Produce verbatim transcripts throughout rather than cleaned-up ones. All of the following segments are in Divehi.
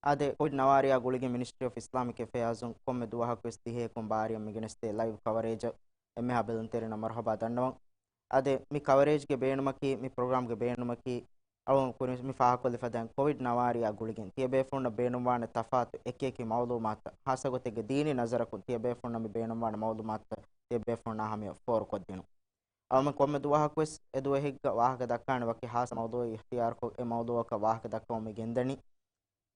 އާދެ، ކޮވިޑް ނަވާރަޔާ ގުޅިގެން މިނިސްޓްރީ އޮފް އިސްލާމިކް އެފެއާޒުން ކޮންމެ ދުވަހަކުވެސް ދިހައެކުން ބާރައަށް މި ގެނެސްދޭ ލައިވް ކަވަރޭޖަށް އެންމެހާ ބެލުންތެރިންނަށް މަރުހަބާ ދަންނަވަން. އާދެ، މި ކަވަރޭޖްގެ ބޭނުމަކީ، މި ޕްރޮގްރާމްގެ ބޭނުމަކީ، އަޅުގަނޑު ކުރިން މި ފާހަގަކޮށްލި ފަދައިން ކޮވިޑް ނަވާރަޔާ ގުޅިގެން ތިޔަބޭފުޅުންނަށް ބޭނުންވާނެ ތަފާތު އެކިއެކި މައުލޫމާތުތައް، ހާއްސަގޮތެއްގެ ދީނީ ނަޒަރަކުން ތިޔަބޭފުޅުންނަށް މި ބޭނުންވާނެ މައުލޫމާތުތައް ތިޔަބޭފުޅުންނާ ހަމަޔަށް ފޯރުކޮށްދިނުން. އަޅުމެން ކޮންމެ ދުވަހަކުވެސް އެ ދުވަހެއްގަ ވާހަކަ ދައްކާނެ ވަކި ހާއްސަ މައުޟޫއެއް އިޚްތިޔާރުކޮށް، އެ މައުޟޫއަކަށް ވާހަކަ ދައްކަމުން މި ގެންދަނީ.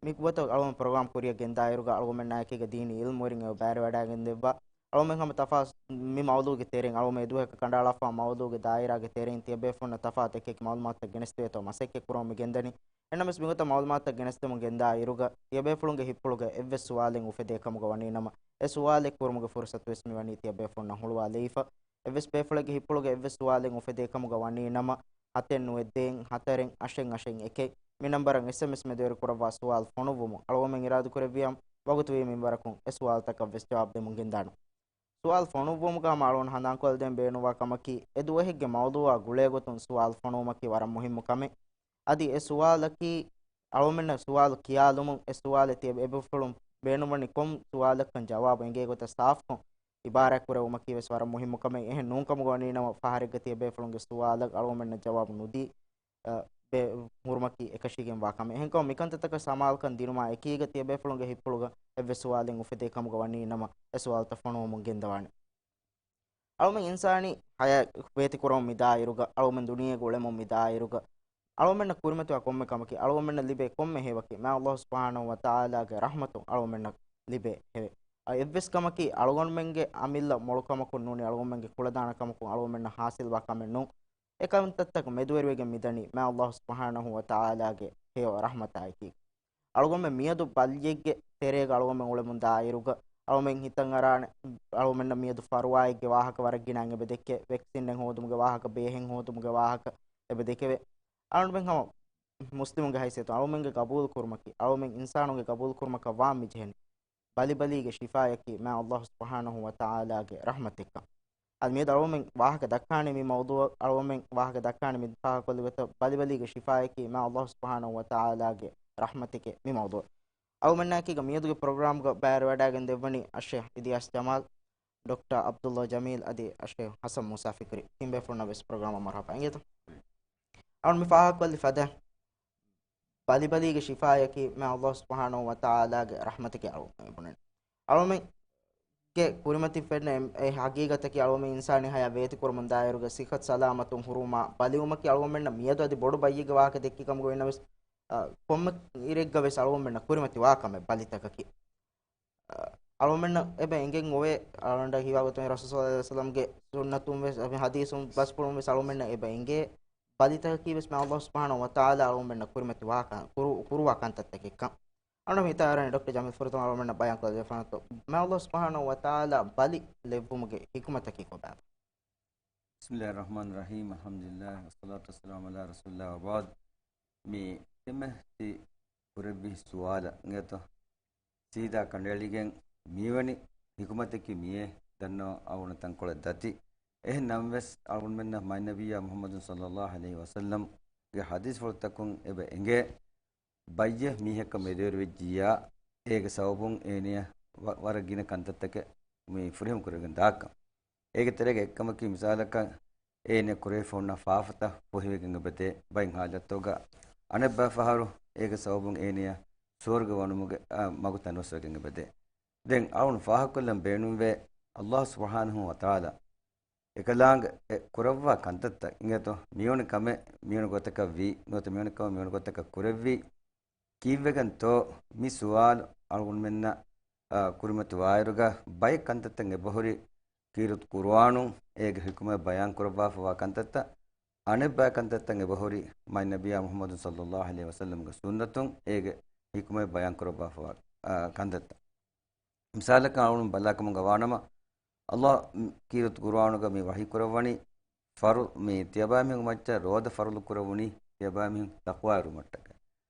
މި ގޮތަށް އަޅުމެން ޕްރޮގްރާމް ކުރިއަށް ގެންދާއިރުގަ އަޅުގަނޑުމެންނާއެކީގަ ދީނީ އިލްމުވެރިން އެބަ ބައިވެވަޑައިގެންދެއްވާ. އަޅުމެން ހަމަ ތަފާސް މި މައުޟޫގެ ތެރެއިން އަޅުމެން އެދުވަހަކަށް ކަނޑައަޅާފާ މައުޟޫގެ ދާއިރާގެ ތެރެއިން ތިޔަބޭފުޅުންނަށް ތަފާތު އެކި މައުލޫމާތުތައް ގެނެސްދެވޭތޯ މަސައްކަތް ކުރަމުން މި ގެންދަނީ. އެނަމަވެސް މިގޮތަށް މައުލޫމާތުތައް ގެނެސްދެމުން ގެންދާ އިރުގަ ތިޔަބޭފުޅުންގެ ހިތްޕުޅުގަ އެއްވެސް ސުވާލެއް އުފެދޭ ކަމުގަ ވަނީ ނަމަ، އެ ސުވާލެއް ކުރުމުގެ ފުރުސަތުވެސް މިވަނީ ތިޔަބޭފުޅުންނަށް ހުޅުވާލައިފަ. އެއްވެސް ބޭފުޅެއްގެ ހިތްޕުޅުގަ އެއްވެސް ސުވާލެއް އުފެދޭ ކަމުގަ ވަނީ ނަމަ، ހަތެއް ނުވައެއް ދޭއް ހަތަރެއް އަށެއް އަށެއް އެކެއް މި ނަންބަރަށް އެސްއެމްއެސް މެދުވެރި ކުރައްވާ ސުވާލު ފޮނުއްވުމުން އަޅުގަނޑުމެން އިރާދަކުރެއްވިއަމް، ވަގުތުވީ މިންވަރަކުން އެ ސުވާލުތަކަށްވެސް ޖަވާބު ދެމުން ގެންދާނަން. ސުވާލު ފޮނުއްވުމުގަ ހަމަ އަޅުގަނޑު ހަނދާންކޮށްދޭން ބޭނުންވާ ކަމަކީ، އެ ދުވަހެއްގެ މައުޟޫއާ ގުޅޭގޮތުން ސުވާލު ފޮނުވުމަކީ ވަރަށް މުހިއްމު ކަމެއް. އަދި އެ ސުވާލަކީ، އަޅުގަނޑުމެންނަށް ސުވާލު ކިޔާލުމުން، އެ ސުވާލެއް ތިޔަ އެބޭފުޅުން ބޭނުންވަނީ ކޮން ސުވާލަކަށް ޖަވާބު އެނގޭ ގޮތަށް ސާފުކޮށް، އިބާރާތް ކުރެވުމަކީ ވެސް ވަރަށް މުހިއްމު ކަމެއް. އެހެން ނޫންކަމުގަ ވަނީ ނަމަ، ފަހަރެއްގަ ތިޔަބޭފުޅުންގެ ސުވާލަށް އަޅުގަނޑުމެންނަށް ޖަވާބު ނުދީ، އަ، ބެ-، ހުރުމަކީ އެކަށީގެންވާ ކަމެއް. އެހެންކަމުން މިކަންތައްތަކަށް ސަމާލުކަން ދިނުމާ އެކީގަ ތިޔަބޭފުޅުންގެ ހިތްޕުޅުގަ އެއްވެސް ސުވާލެއް އުފެދޭ ކަމުގަ ވަނީ ނަމަ، އެ ސުވާލުތައް ފޮނުވަމުން ގެންދަވާނެ. އަޅުމެން އިންސާނީ ހަޔާތް ވޭތިކުރަމުން މިދާ އިރުގަ، އަޅުމެން ދުނިޔޭގަ އުޅެމުން މިދާ އިރުގަ، އަޅުމެންނަށް ކުރިމަތިވާ ކޮންމެ ކަމަކީ، އަޅުމެންނަށް ލިބޭ ކޮންމެ ހެޔޮއަކީ، މާ ﷲ ސުބްޙާނަހޫ ވަތަޢާލާގެ ރަޙްމަތުން އަޅުމެންނަށް ލިބޭ ހެޔޮ. އަ، އެއްވެސް ކަމަކީ، އަޅުގަނޑުމެންގެ އަމިއްލަ މޮޅު ކަމަކުން ނޫނީ، އަޅުގަނޑުމެންގެ ކުޅަދާނަ ކަމަކުން އަޅުގަނޑުމެންނަށް ޙާޞިލްވާ ކަމެއް ނޫން. އެކަންތައްތަކުން މެދުވެރިވެގެން މިދަނީ، މާ ﷲ ސުބްޙާނަހޫ ވަތަޢާލާގެ ހެޔޮ ރަޙްމަތާއެކީ. އަޅުގަނޑުމެން މިއަދު ބަލިއެއްގެ ތެރޭގަ އަޅުގަނޑުމެން އުޅެމުން ދާ އިރުގަ، އަޅުގަނޑުމެން ހިތަށް އަރާނެ، އަޅުގަނޑުމެންނަށް މިއަދު ފަރުވާއެއްގެ ވާހަކަ ވަރަށް ގިނައިން އެބަ ދެކެ، ވެކްސިންއެއް ހޯދުމުގެ ވާހަކަ، ބޭހެއް ހޯދުމުގެ ވާހަކަ އެބަ ދެކެވޭ. އަޅުގަނޑުމެން ހަމަ މުސްލިމުންގެ ހައިސިއްޔަތުން އަޅުގަނޑުމެންގެ ގަބޫލު ކުރުމަކީ، އަޅުގަނޑުމެން އިންސާނުންގެ ގަބޫލު ކުރުމަކަށް ވާން މި ޖެހެނީ. ބަލިބަލީގެ ޝިފާޔަކީ މާ ﷲ ސުބްޙާނަހޫ ވަތަޢާލާގެ ރަޙްމަތެއްކަން. އަދި މިއަދު އަޅުގަނޑުމެން ވާހަކަ ދައްކާނީ މި މައުޟޫއަށް، އަޅުގަނޑުމެން ވާހަކަ ދައްކާނީ މި ފާހަގަކޮށްލި ގޮތަށް، ބަލިބަލީގެ ޝިފާޔަކީ މާ ﷲ ސުބްޙާނަހޫ ވަތަޢާލާގެ ރަޙްމަތެކޭ މި މައުޟޫ. އަޅުގަނޑުމެންނާއެކީގަ މިއަދުގެ ޕްރޮގްރާމްގަ ބައިވެވަޑައިގެން ދެއްވަނީ އައްޝޭޚް އިލްޔާސް ޖަމާލް، ޑޮކްޓަރ ޢަބްދުﷲ ޖަމީލް އަދި އައްޝޭޚް ޙަސަން މޫސާ ފިކްރީ. ތިން ބޭފުޅުންނަށް ވެސް ޕްރޮގްރާމަށް މަރުޙަބާ އިނގޭތޯ. އަޅުގަނޑު މި ފާހަގަކޮށްލި ފަދަ ބަލިބަލީގެ ޝިފާޔަކީ މާ ﷲ ސުބްޙާނަހޫ ވަތަޢާލާގެ ރަޙްމަތެކޭ އަޅުގަނޑު ބުނަނީ. އަޅުގަނޑުގެ ކުރިމަތިން ފެންނަ އެ، އެ ޙަޤީޤަތަކީ އަޅުގަނޑުމެން އިންސާނީ ހަޔާތް ވޭތިކުރަމުން ދާއިރުގަ ޞިއްޙަތު ސަލާމަތުން ހުރުވުމާ ބަލިވުމަކީ އަޅުގަނޑުމެންނަށް މިއަދު އަދި ބޮޑު ބައްޔެއްގެ ވާހަކަ ދެއްކި ކަމުގަ އިންނަވެސް، އަ، ކޮންމެ އިރެއްގަ ވެސް އަޅުގަނޑުމެންނަށް ކުރިމަތިވާ ކަމެއް ބަލިތަކަކީ. އަޅުމެންނަށް އެބަ އެނގެން އޮވޭ، އަޅުގަނޑަށް ހީވާގޮތުން ރަސޫލު ޞައްލަﷲ ޢަލައިހި ވަސައްލަމްގެ ސުންނަތުން ވެސް، އަ، ޙަދީޘުން ބަސްފުޅުން ވެސް އަޅުމެންނަށް އެބަ އެނގޭ، ބަލިތަކަކީ ވެސް މާ ﷲ ސުބްޙާނަހޫ ވަތަޢާލާ އަޅުގަނޑުމެންނަށް ކުރިމަތިވާ ކަ-، ކުރު-، ކުރުވާ ކަންތައްތަކެއްކަން. އަޅުގަނޑު ހިތަށް އަރާނީ ޑޮކްޓަރ ޖަމީލް ފުރަތަމަ އަޅުގަނޑުމެންނަށް ބަޔާން ކޮށްލައިފަ މާ ﷲ ސުބްޙާނަހޫ ވަތަޢާލާ ބަލި ލެއްވުމުގެ ޙިކުމަތަކީ ކޮބާ؟ بسم الله الرحمن الرحيم، الحمد لله، والصلاة والسلام على رسول الله وبعد. މި ތިމެހްތި ކުރެއްވި ސުވާލަށް އިނގޭތޯ، ސީދާ ކަނޑައެޅިގެން މިވަނި ޙިކުމަތަކީ މިއޭ ދަންނަވަން އަޅުގަނޑު ތަންކޮޅެއް ދަތި. އެހެން ނަމަވެސް، އަޅުގަނޑުމެންނަށް މާތް ނަބިއްޔާ މުޙައްމަދު ޞައްލަﷲ ޢަލައިހި ވަސައްލަމްގެ ޙަދީޘްފުޅުތަކުން އެބަ އެނގޭ، ބައްޔެއް މީހަކަށް މެދުވެރިވެއްޖިއްޔާ، އޭގެ ސަބަބުން އޭނަޔަށް ވަ-، ވަރަށް ގިނަ ކަންތައްތަކެއް މި ފުރިހަމަ ކުރެވިގެން ދާކަން. އޭގެ ތެރޭގަ އެއްކަމަކީ، މިސާލަކަށް އޭނަ ކުރެވިފަ ހުންނަ ފާފަތައް ފޮހިވެގެން އެބަދޭ. ބައެއް ޙާލަތްތަކުގަ އަނެއްބައި ފަހަރު އޭގެ ސަބަބުން އޭނަޔަށް ސުވަރުގެ ވަނުމުގެ، އާ، މަގު ތަނަވަސްވެގެން އެބަދޭ. ދެން އަޅުން ފާހަގަކޮށްލަން ބޭނުންވޭ، ﷲ ސުބްޙާނަހޫ ވަތަޢާލާ އެކަލާނގެ އެ ކުރައްވާ ކަންތައްތައް އިނގޭތޯ، މިވަނި ކަމެއް މިވަނި ގޮތަކަށް ވީ، ނުވަތަ މިވަނި ކަމެއް މިވަނި ގޮތަކަށް ކުރެއްވީ، ކީއްވެގެންތޯ މި ސުވާލު އަޅުގަނޑުމެންނަށް، އާ، ކުރިމަތިވާއިރުގަ ބައެއް ކަންތައްތައް އެބަހުރި ކީރިތި ޤުރުއާނުން އޭގެ ޙިކުމަތް ބަޔާން ކުރައްވާފަވާ ކަންތައްތައް، އަނެއްބައި ކަންތައްތައް އެބަހުރި މާތް ނަބިއްޔާ މުޙައްމަދު ޞައްލަﷲ ޢަލައިހި ވަސައްލަމްގެ ސުންނަތުން އޭގެ ޙިކުމަތް ބަޔާން ކުރައްވާފަވާ، އާ، ކަންތައްތައް. މިސާލަކަށް އަޅުން ބަލާކަމުގަ ވާނަމަ، ﷲ ކީރިތި ޤުރުއާނުގަ މި ވަޙީ ކުރައްވަނީ، ފަރު-، މި ތިޔަބައިމީހުން މައްޗަށް ރޯދަ ފަރުޟު ކުރެވުނީ ތިޔަބައިމީހުން ތަޤްވާވެރިވުމަށްޓަކައި.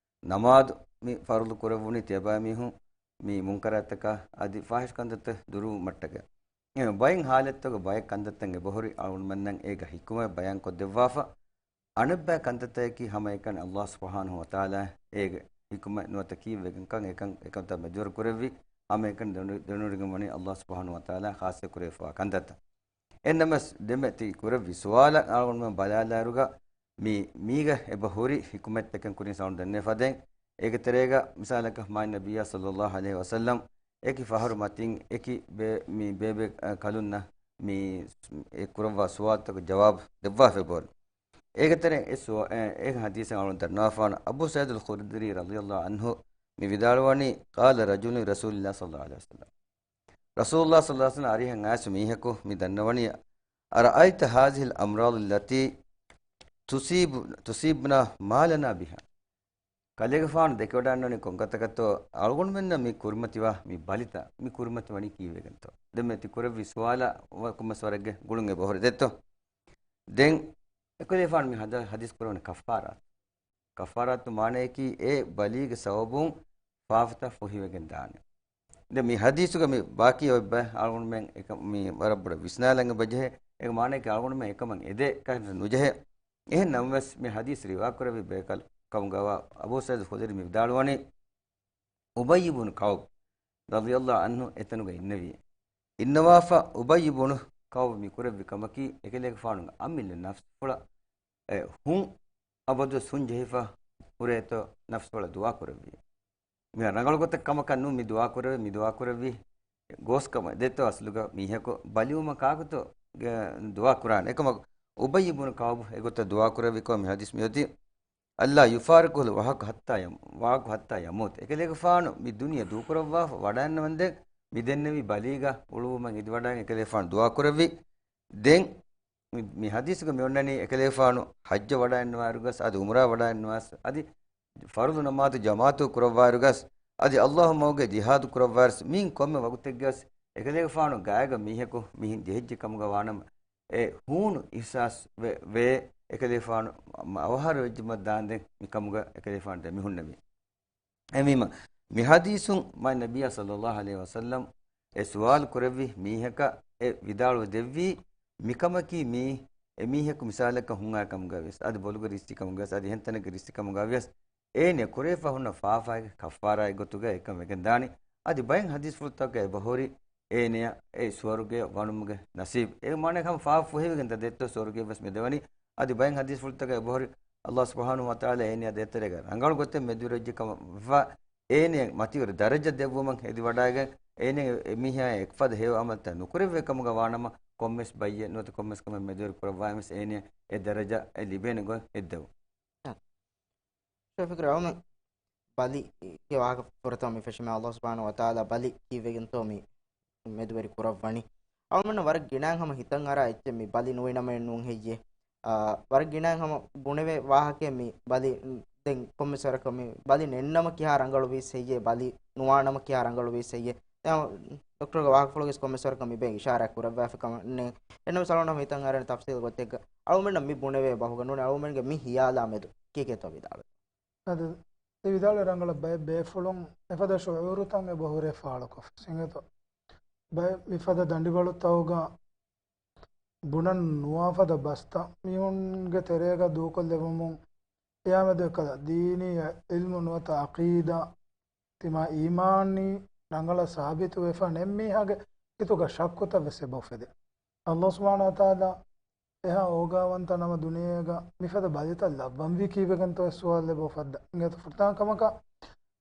ނަމާދު މި ފަރުޟު ކުރެވުނީ ތިޔަބައިމީހުން މި މުންކަރާތްތަކާ އަދި ފާޙިޝް ކަންތައްތައް ދުރުވުމަށްޓަކައި. އެހެން ބައެއް ޙާލަތްތަކުގަ ބައެއް ކަންތައްތައް އެބަހުރި އަޅުގަނޑުމެންނަށް އޭގެ ޙިކުމަތް ބަޔާންކޮށްދެއްވާފަ. އަނެއްބައި ކަންތައްތަކަކީ ހަމައެކަނި ﷲ ސުބްޙާނަހޫ ވަތަޢާލާ އޭގެ ހިކުމަތް ނުވަތަ ކީއްވެގެންކަން އެކަން އެކަންތައް މެދުވެރި ކުރެއްވި. ހަމައެކަނި ދެނު-، ދެނެވޮޑިގެން ވަނީ ﷲ ސުބްޙާނަހޫ ވަތަޢާލާ ޚާއްޞަ ކުރެވިފަވާ ކަންތައްތައް. އެހެންނަމަވެސް ދެންމެ ތި ކުރެއްވި ސުވާލަށް އަޅުގަނޑުމެން ބަލާލާއިރުގަ މި މީގަ އެބަ ހުރި ހިކުމަތްތަކެއް ކުރިން ސައުން ދެންނެ ފަދައިން، އޭގެ ތެރޭގަ މިސާލަކަށް މާތް ނަބިއްޔާ ޞައްލައްލާހު ޢަލައިހި ވަސައްލަމް އެކި ފަހަރު މަތިން އެކި ބޭ-، މި ބޭބެ، އަ، ކަލުންނަށް މި އެ ކުރައްވާ ސުވާލުތަކަށް ޖަވާބު ދެއްވާފައި ބޯރި. އޭގެ ތެރެއިން އެ ސުވާ-، އެ، އެ ޙަދީޘެއް އަޅުން ދަންނަވާފާނަ އަބޫ ސަޢީދުލް ޚުދްރީ ރަޟިޔައްލާހު ޢަންހު މި ވިދާޅުވަނީ، قال رجل لرسول الله صلى الله عليه وسلم، ރަސޫލުﷲ ޞައްލައްލާހު ޢަލައިހި ވަސައްލަމް އަރިހަށް އައިސް މީހަކު މި ދަންނަވަނީ، أرأيت هذه الأمراض التي تصيب، تصيبنا ما لنا بها؟ ކަލޭގެފާނު ދެކެވަޑައިގަންނަވަނީ ކޮންކަތަކަށްތޯ؟ އަޅުގަނޑުމެންނަށް މި ކުރިމަތިވާ މި ބަލިތައް، މި ކުރިމަތިވަނީ ކީއްވެގެންތޯ؟ ދެންމެ ތި ކުރެއްވި ސުވާލަށް ކޮންމެސް ވަރެއްގެ ގުޅުން އެބަހުރި ދެއްތޯ؟ ދެން އެކަލޭފާނު މި ހަދ-، ޙަދީޘް ކުރެވުނީ ކައްފާރާތު. ކައްފާރާތު މާނަޔަކީ އެ ބަލީގެ ސަބަބުން ފާފަތައް ފުހިވެގެން ދާނެ. ދެން މި ޙަދީޘުގަ މި ބާކީ އޮތް ބައެއް އަޅުގަނޑުމެން އެކަ-، މި ވަރަށް ބޮޑަށް ވިސްނާލަން އެބަޖެހޭ. އޭގެ މާނަޔަކީ އަޅުގަނޑުމެން އެކަމަށް އެދޭ ކަށެއް ނުޖެހޭ. އެހެން ނަމަވެސް މި ޙަދީޘް ރިވާ ކުރެއްވި ބޭކަލް ކަމުގަވާ އަބޫ ސަޢީދު ޚުދްރީ މި ވިދާޅުވަނީ، އުބައްޔު ބުނު ކަޢުބް ރަޟިޔައްލާހު ޢަންހު އެތަނުގަ އިންނެވި. އިންނަވާފަ އުބައްޔު ބުނު ކަޢުބް މި ކުރެއްވި ކަމަކީ، އެކަލޭގެފާނުގެ އަމިއްލަ ނަފްސުފުޅަށް އެ ހުން އަބަދުވެސް ހުން ޖެހިފަ ހުރޭތޯ ނަފްސުފުޅަށް ދުޢާ ކުރެއްވި. މި ރަނގަޅު ގޮތެއް ކަމަކަށް ނޫން މި ދުޢާ ކުރެވި، މި ދުޢާ ކުރެއްވި ގޯސްކަމަށް ދެއްތޯ އަސްލުގަ މީހަކު ބަލިވުމަށް ކާކުތޯ ގެ-، ދުޢާ ކުރާނެ. އެކަމަކު އުބައްޔު ބުނު ކަޢުބު އެގޮތަށް ދުޢާ ކުރެއްވިކޮށް މި ޙަދީޘް މިއޮތީ، ألا يفارقه الوهق حتى يم-، واق حتى يموت. އެކަލޭގެފާނު މި ދުނިޔެ ދޫކުރައްވާފަ ވަޑައިންނަވަންދެން މި ދެންނެވި ބަލީގަ އުޅުއްވުމަށް އެދިވަޑައިގެން އެކަލޭގެފާނު ދުޢާ ކުރެއްވި. ދެން މި، މި ޙަދީޘުގަ މި އޮންނަނީ އެކަލޭގެފާނު ޙައްޖަށް ވަޑައިންނަވާއިރުގަސް އަދި ޢުމްރާ ވަޑައިންނަވާސް އަދި ފަރުޟު ނަމާދު ޖަމާޢަތު ކުރައްވާއިރުގަސް އަދި ﷲ މަގުގެ ޖިހާދު ކުރައްވާއިރުސް މިއިން ކޮންމެ ވަގުތެއްގަސް އެކަލޭގެފާނު ގާތްގަ މީހަކު މިހެން ޖެހިއްޖެ ކަމުގަ ވާނަމަ، އެ ހޫނު އިޙްސާސް ވެ-، ވޭ އެކަލޭގެފާނު އަވަހާރަ ވެއްޖަމަށް ދާންދެން މި ކަމުގަ އެކަލޭގެފާނު ދެމިހުންނެވި. އެހެންވީމަ، މި ޙަދީޘުން މާތް ނަބިއްޔާ ޞައްލައްލާހު ޢަލައިހި ވަސައްލަމް އެ ސުވާލު ކުރެއްވި މީހަކަށް އެ ވިދާޅުވެ ދެއްވީ، މިކަމަކީ މީ، އެ މީހަކު މިސާލަކަށް ހުން އައި ކަމުގަ ވިޔަސް، އަދި ބޮލުގަ ރިއްސި ކަމުގަ ވިޔަސް، އަދި އެހެން ތަނެއްގަ ރިއްސި ކަމުގަ ވިޔަސް، އޭނެ ކުރެވިފަ ހުންނަ ފާފައިގެ ކައްފާރާއެއް ގޮތުގަ އެކަން ވެގެން ދާނީ. އަދި ބައެއް ޙަދީޘްފުޅުތަކުގަ އެބަހުރި، އޭނެއަށް އެ ސުވަރުގެ ވަނުމުގެ ނަސީބު. އޭގެ މާނައަކީ ހަމަ ފާފަ ފުހެވިގެން ދާ ދެއްތޯ ސުވަރުގެ ވެސް މެދެވަނީ. އަދި ބައެއް ޙަދީޘްފުޅުތަކަށް އެބަހުރި، ﷲ ސުބްޙާނަހޫ ވަތަޢާލާ އޭނެއާ ދޭތެރޭގަ ރަނގަޅު ގޮތެއް މެދުވެރިވެއްޖެ ކަމަށް ވެފަ، އޭނެ މަތިވެރި ދަރަޖަ ދެއްވުމަށް ހެދިވަޑައިގެން، އޭނެ އެމީހާ އެއްފަދަ ހެޔޮ ޢަމަލްތައް ނުކުރެއްވޭ ކަމުގަ ވާނަމަ، ކޮންމެސް ބައްޔެއް ނުވަތަ ކޮންމެސް ކަމެއް މެދުވެރި ކުރައްވާ އެމެސް އޭނެ އެ ދަރަޖަ އެ ލިބޭނެ ގޮތް ހެއްދެވުން. ޝަފީޤު ރައުމެ ބަލިގެ ވާހަކަ ފުރަތަމަ މި ފެށުމެ ﷲ ސުބްޙާނަހޫ ވަތަޢާލާ ބަލި ކީއްވެގެންތޯ މި މެދުވެރި ކުރައްވަނީ. އަޅުމެންނަށް ވަރަށް ގިނައިން ހަމަ ހިތަށް އަރާ އެއްޗެއް މި ބަލި ނުވި ނަމައެއް ނޫން ހެއްޔޭ؟ އާ، ވަރަށް ގިނައިން ހަމަ ބުނެވޭ ވާހަކައެއް މި ބަލި ދެން ކޮންމެސް ވަރަކަށް މި ބަލި ނެތްނަމަ ކިހާ ރަނގަޅުވީސް ހެއްޔޭ؟ ބަލި ނުވާނަމަ ކިހާ ރަނގަޅުވީސް ހެއްޔޭ؟ ދެން ޑޮކްޓަރުގެ ވާހަކަފުޅުގެ ކޮންމެސް ވަރަކަށް މި ބޭ އިޝާރާތް ކުރައްވާފަ ކަމަށް ނެތް. އެންނަމަސް އަޅުގަނޑު ހަމަ ހިތަށް އަރާނެ ތަފްސީލް ގޮތެއްގަ އަޅުމެންނަށް މި ބުނެވޭ ބަހުގަ ނޫނީ އަޅުމެންގެ މި ހިޔާލާ މެދު ކީކޭތޯ ވިދާޅުވީ؟ އަދި އެ ވިދާޅުވި ރަނގަޅަށް ބައެއް ބޭފުޅުން އެފަދަ ޝުޢޫރުތައް އެބަހުރޭ ފާޅުކޮށްފަ އިނގޭތޯ. ބައެއް މިފަދަ ދަނޑިވަޅުތަކުގަ ބުނަން ނުވާފަދަ ބަސްތައް މީހުންގެ ތެރޭގަ ދޫކޮށްލެވުމުން އެއާމެދު އެކަލަ ދީނީ ޢިލްމު ނުވަތަ ޢަޤީދާ ތިމާ އީމާނީ ރަނގަޅަށް ސާބިތުވެފަ ނެތް މީހާގެ ހިތުގަ ޝައްކުތައް ވެސް އެބަ އުފެދޭ. ﷲ ސުބްޙާނަހޫ ވަތަޢާލާ އެހާ އޯގާވަންތަ ނަމަ ދުނިޔޭގަ މިފަދަ ބަލިތައް ލައްވަންވީ ކީއްވެގެންތޯ އެ ސުވާލު އެބަ އުފައްދާ. އިނގޭތޯ ފުރަތަމަ ކަމަކަށް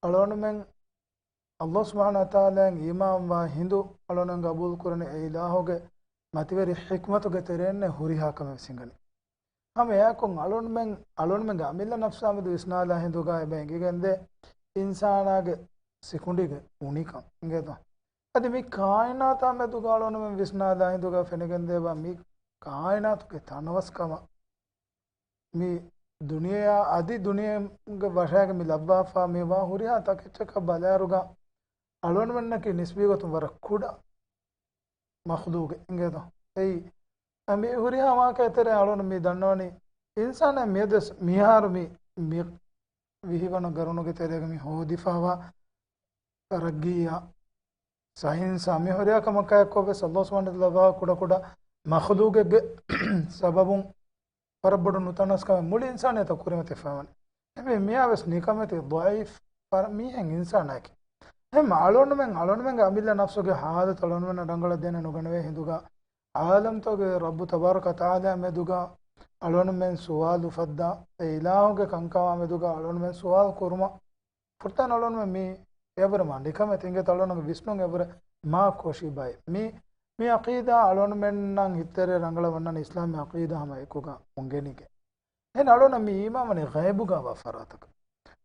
އަޅުގަނޑުމެން ﷲ ސުބްޙާނަހޫ ވަތަޢާލާއަށް އީމާންވާ ހިނދު އަޅުގަނޑުމެން ގަބޫލުކުރަނީ އެ އިލާހުގެ މަތިވެރި ޙިކްމަތުގެ ތެރެއިންނޭ ހުރިހާ ކަމެއް ވެސް ހިނގަނީ. ހަމަ އެއާއެކު އަޅުގަނޑުމެން، އަޅުގަނޑުމެންގެ އަމިއްލަ ނަފްސާ މެދު ވިސްނާލާ ހިނދުގަ އެބަ އެނގިގެންދޭ އިންސާނާގެ ސިކުނޑިގެ އުނިކަން އިނގޭތޯ. އަދި މި ކާއިނާތާ މެދުގަ އަޅުގަނޑުމެން ވިސްނާލާ ހިނދުގަ ފެނިގެންދޭ ބާ މި ކާއިނާތުގެ ތަނަވަސްކަމަށް މި ދުނިޔެއާ އަދި ދުނިޔެގެ ވަށާގެ މި ލައްވާފާ މި ވާ ހުރިހާ ތަކެއްޗަކަށް ބަލާއިރުގަ އަޅުގަނޑުމެންނަކީ ނިސްބީ ގޮތުން ވަރަށް ކުޑަ މަޚްލޫގެއް އިނގޭތޯ. އެއީ، މި ހުރިހާ ވާހަކަ ތެރޭ އަޅުން މި ދަންނަވަނީ، އިންސާނާ މިއަދުވެސް މިހާރު މި، މި ވިހިވަނަ ގަރުނުގެ ތެރޭގަ މި ހޯދިފާވާ ތަރައްގީއާ، ސައިންސާ މި ހުރިހާ ކަމަކާއެއްކޮށް ވެސް ﷲ ސުބްޙާނަހޫ ވަތަޢާލާ ލައްވާ ކުޑަކުޑަ މަޚްލޫގެއްގެ ސަބަބުން ވަރަށް ބޮޑު ނުތަނަވަސްކަމެއް މުޅި އިންސާނިއްޔަތަށް ކުރިމަތިވެފަވަނީ. އެހެންވެ މިއާވެސް ނިކަމެތި ޟަޢީފް ފަރ-، މީހެއް އިންސާނާއެކޭ. އެހެން އަޅުގަނޑުމެން، އަޅުގަނޑުމެންގެ އަމިއްލަ ނަފްސުގެ ހާލަތު އަޅުގަނޑުމެންނަށް ރަނގަޅަށް ދޭނެ ނުގަނެވޭ ހިނދުގަ، އާލަމްތަކުގެ ރައްބު ތަބާރަކަ ތަޢާލާ މެދުގަ އަޅުގަނޑުމެން ސުވާލު އުފައްދާ، އެ އިލާހުގެ ކަންކަމާ މެދުގަ އަޅުގަނޑުމެން ސުވާލު ކުރުމަށް ފުރަތަމަ އަޅުގަނޑުމެން މީ އެވަރު މާ ނިކަމެތި އިނގޭތޯ އަޅުގަނޑުގެ ވިސްނުން އެވަރު މާ ކޮށި ބައެއް. މި، މި އަޤީދާ އަޅުގަނޑުމެންނަށް ހިތްތެރޭ ރަނގަޅަށް ވަންނަނީ އިސްލާމީ އަޤީދާ ހަމަ އެކުގަ އުނގެނިގެން. އެހެން އަޅުގަނޑަށް މި އީމާން ވަނީ ޣައިބުގަވާ ފަރާތަކަށް.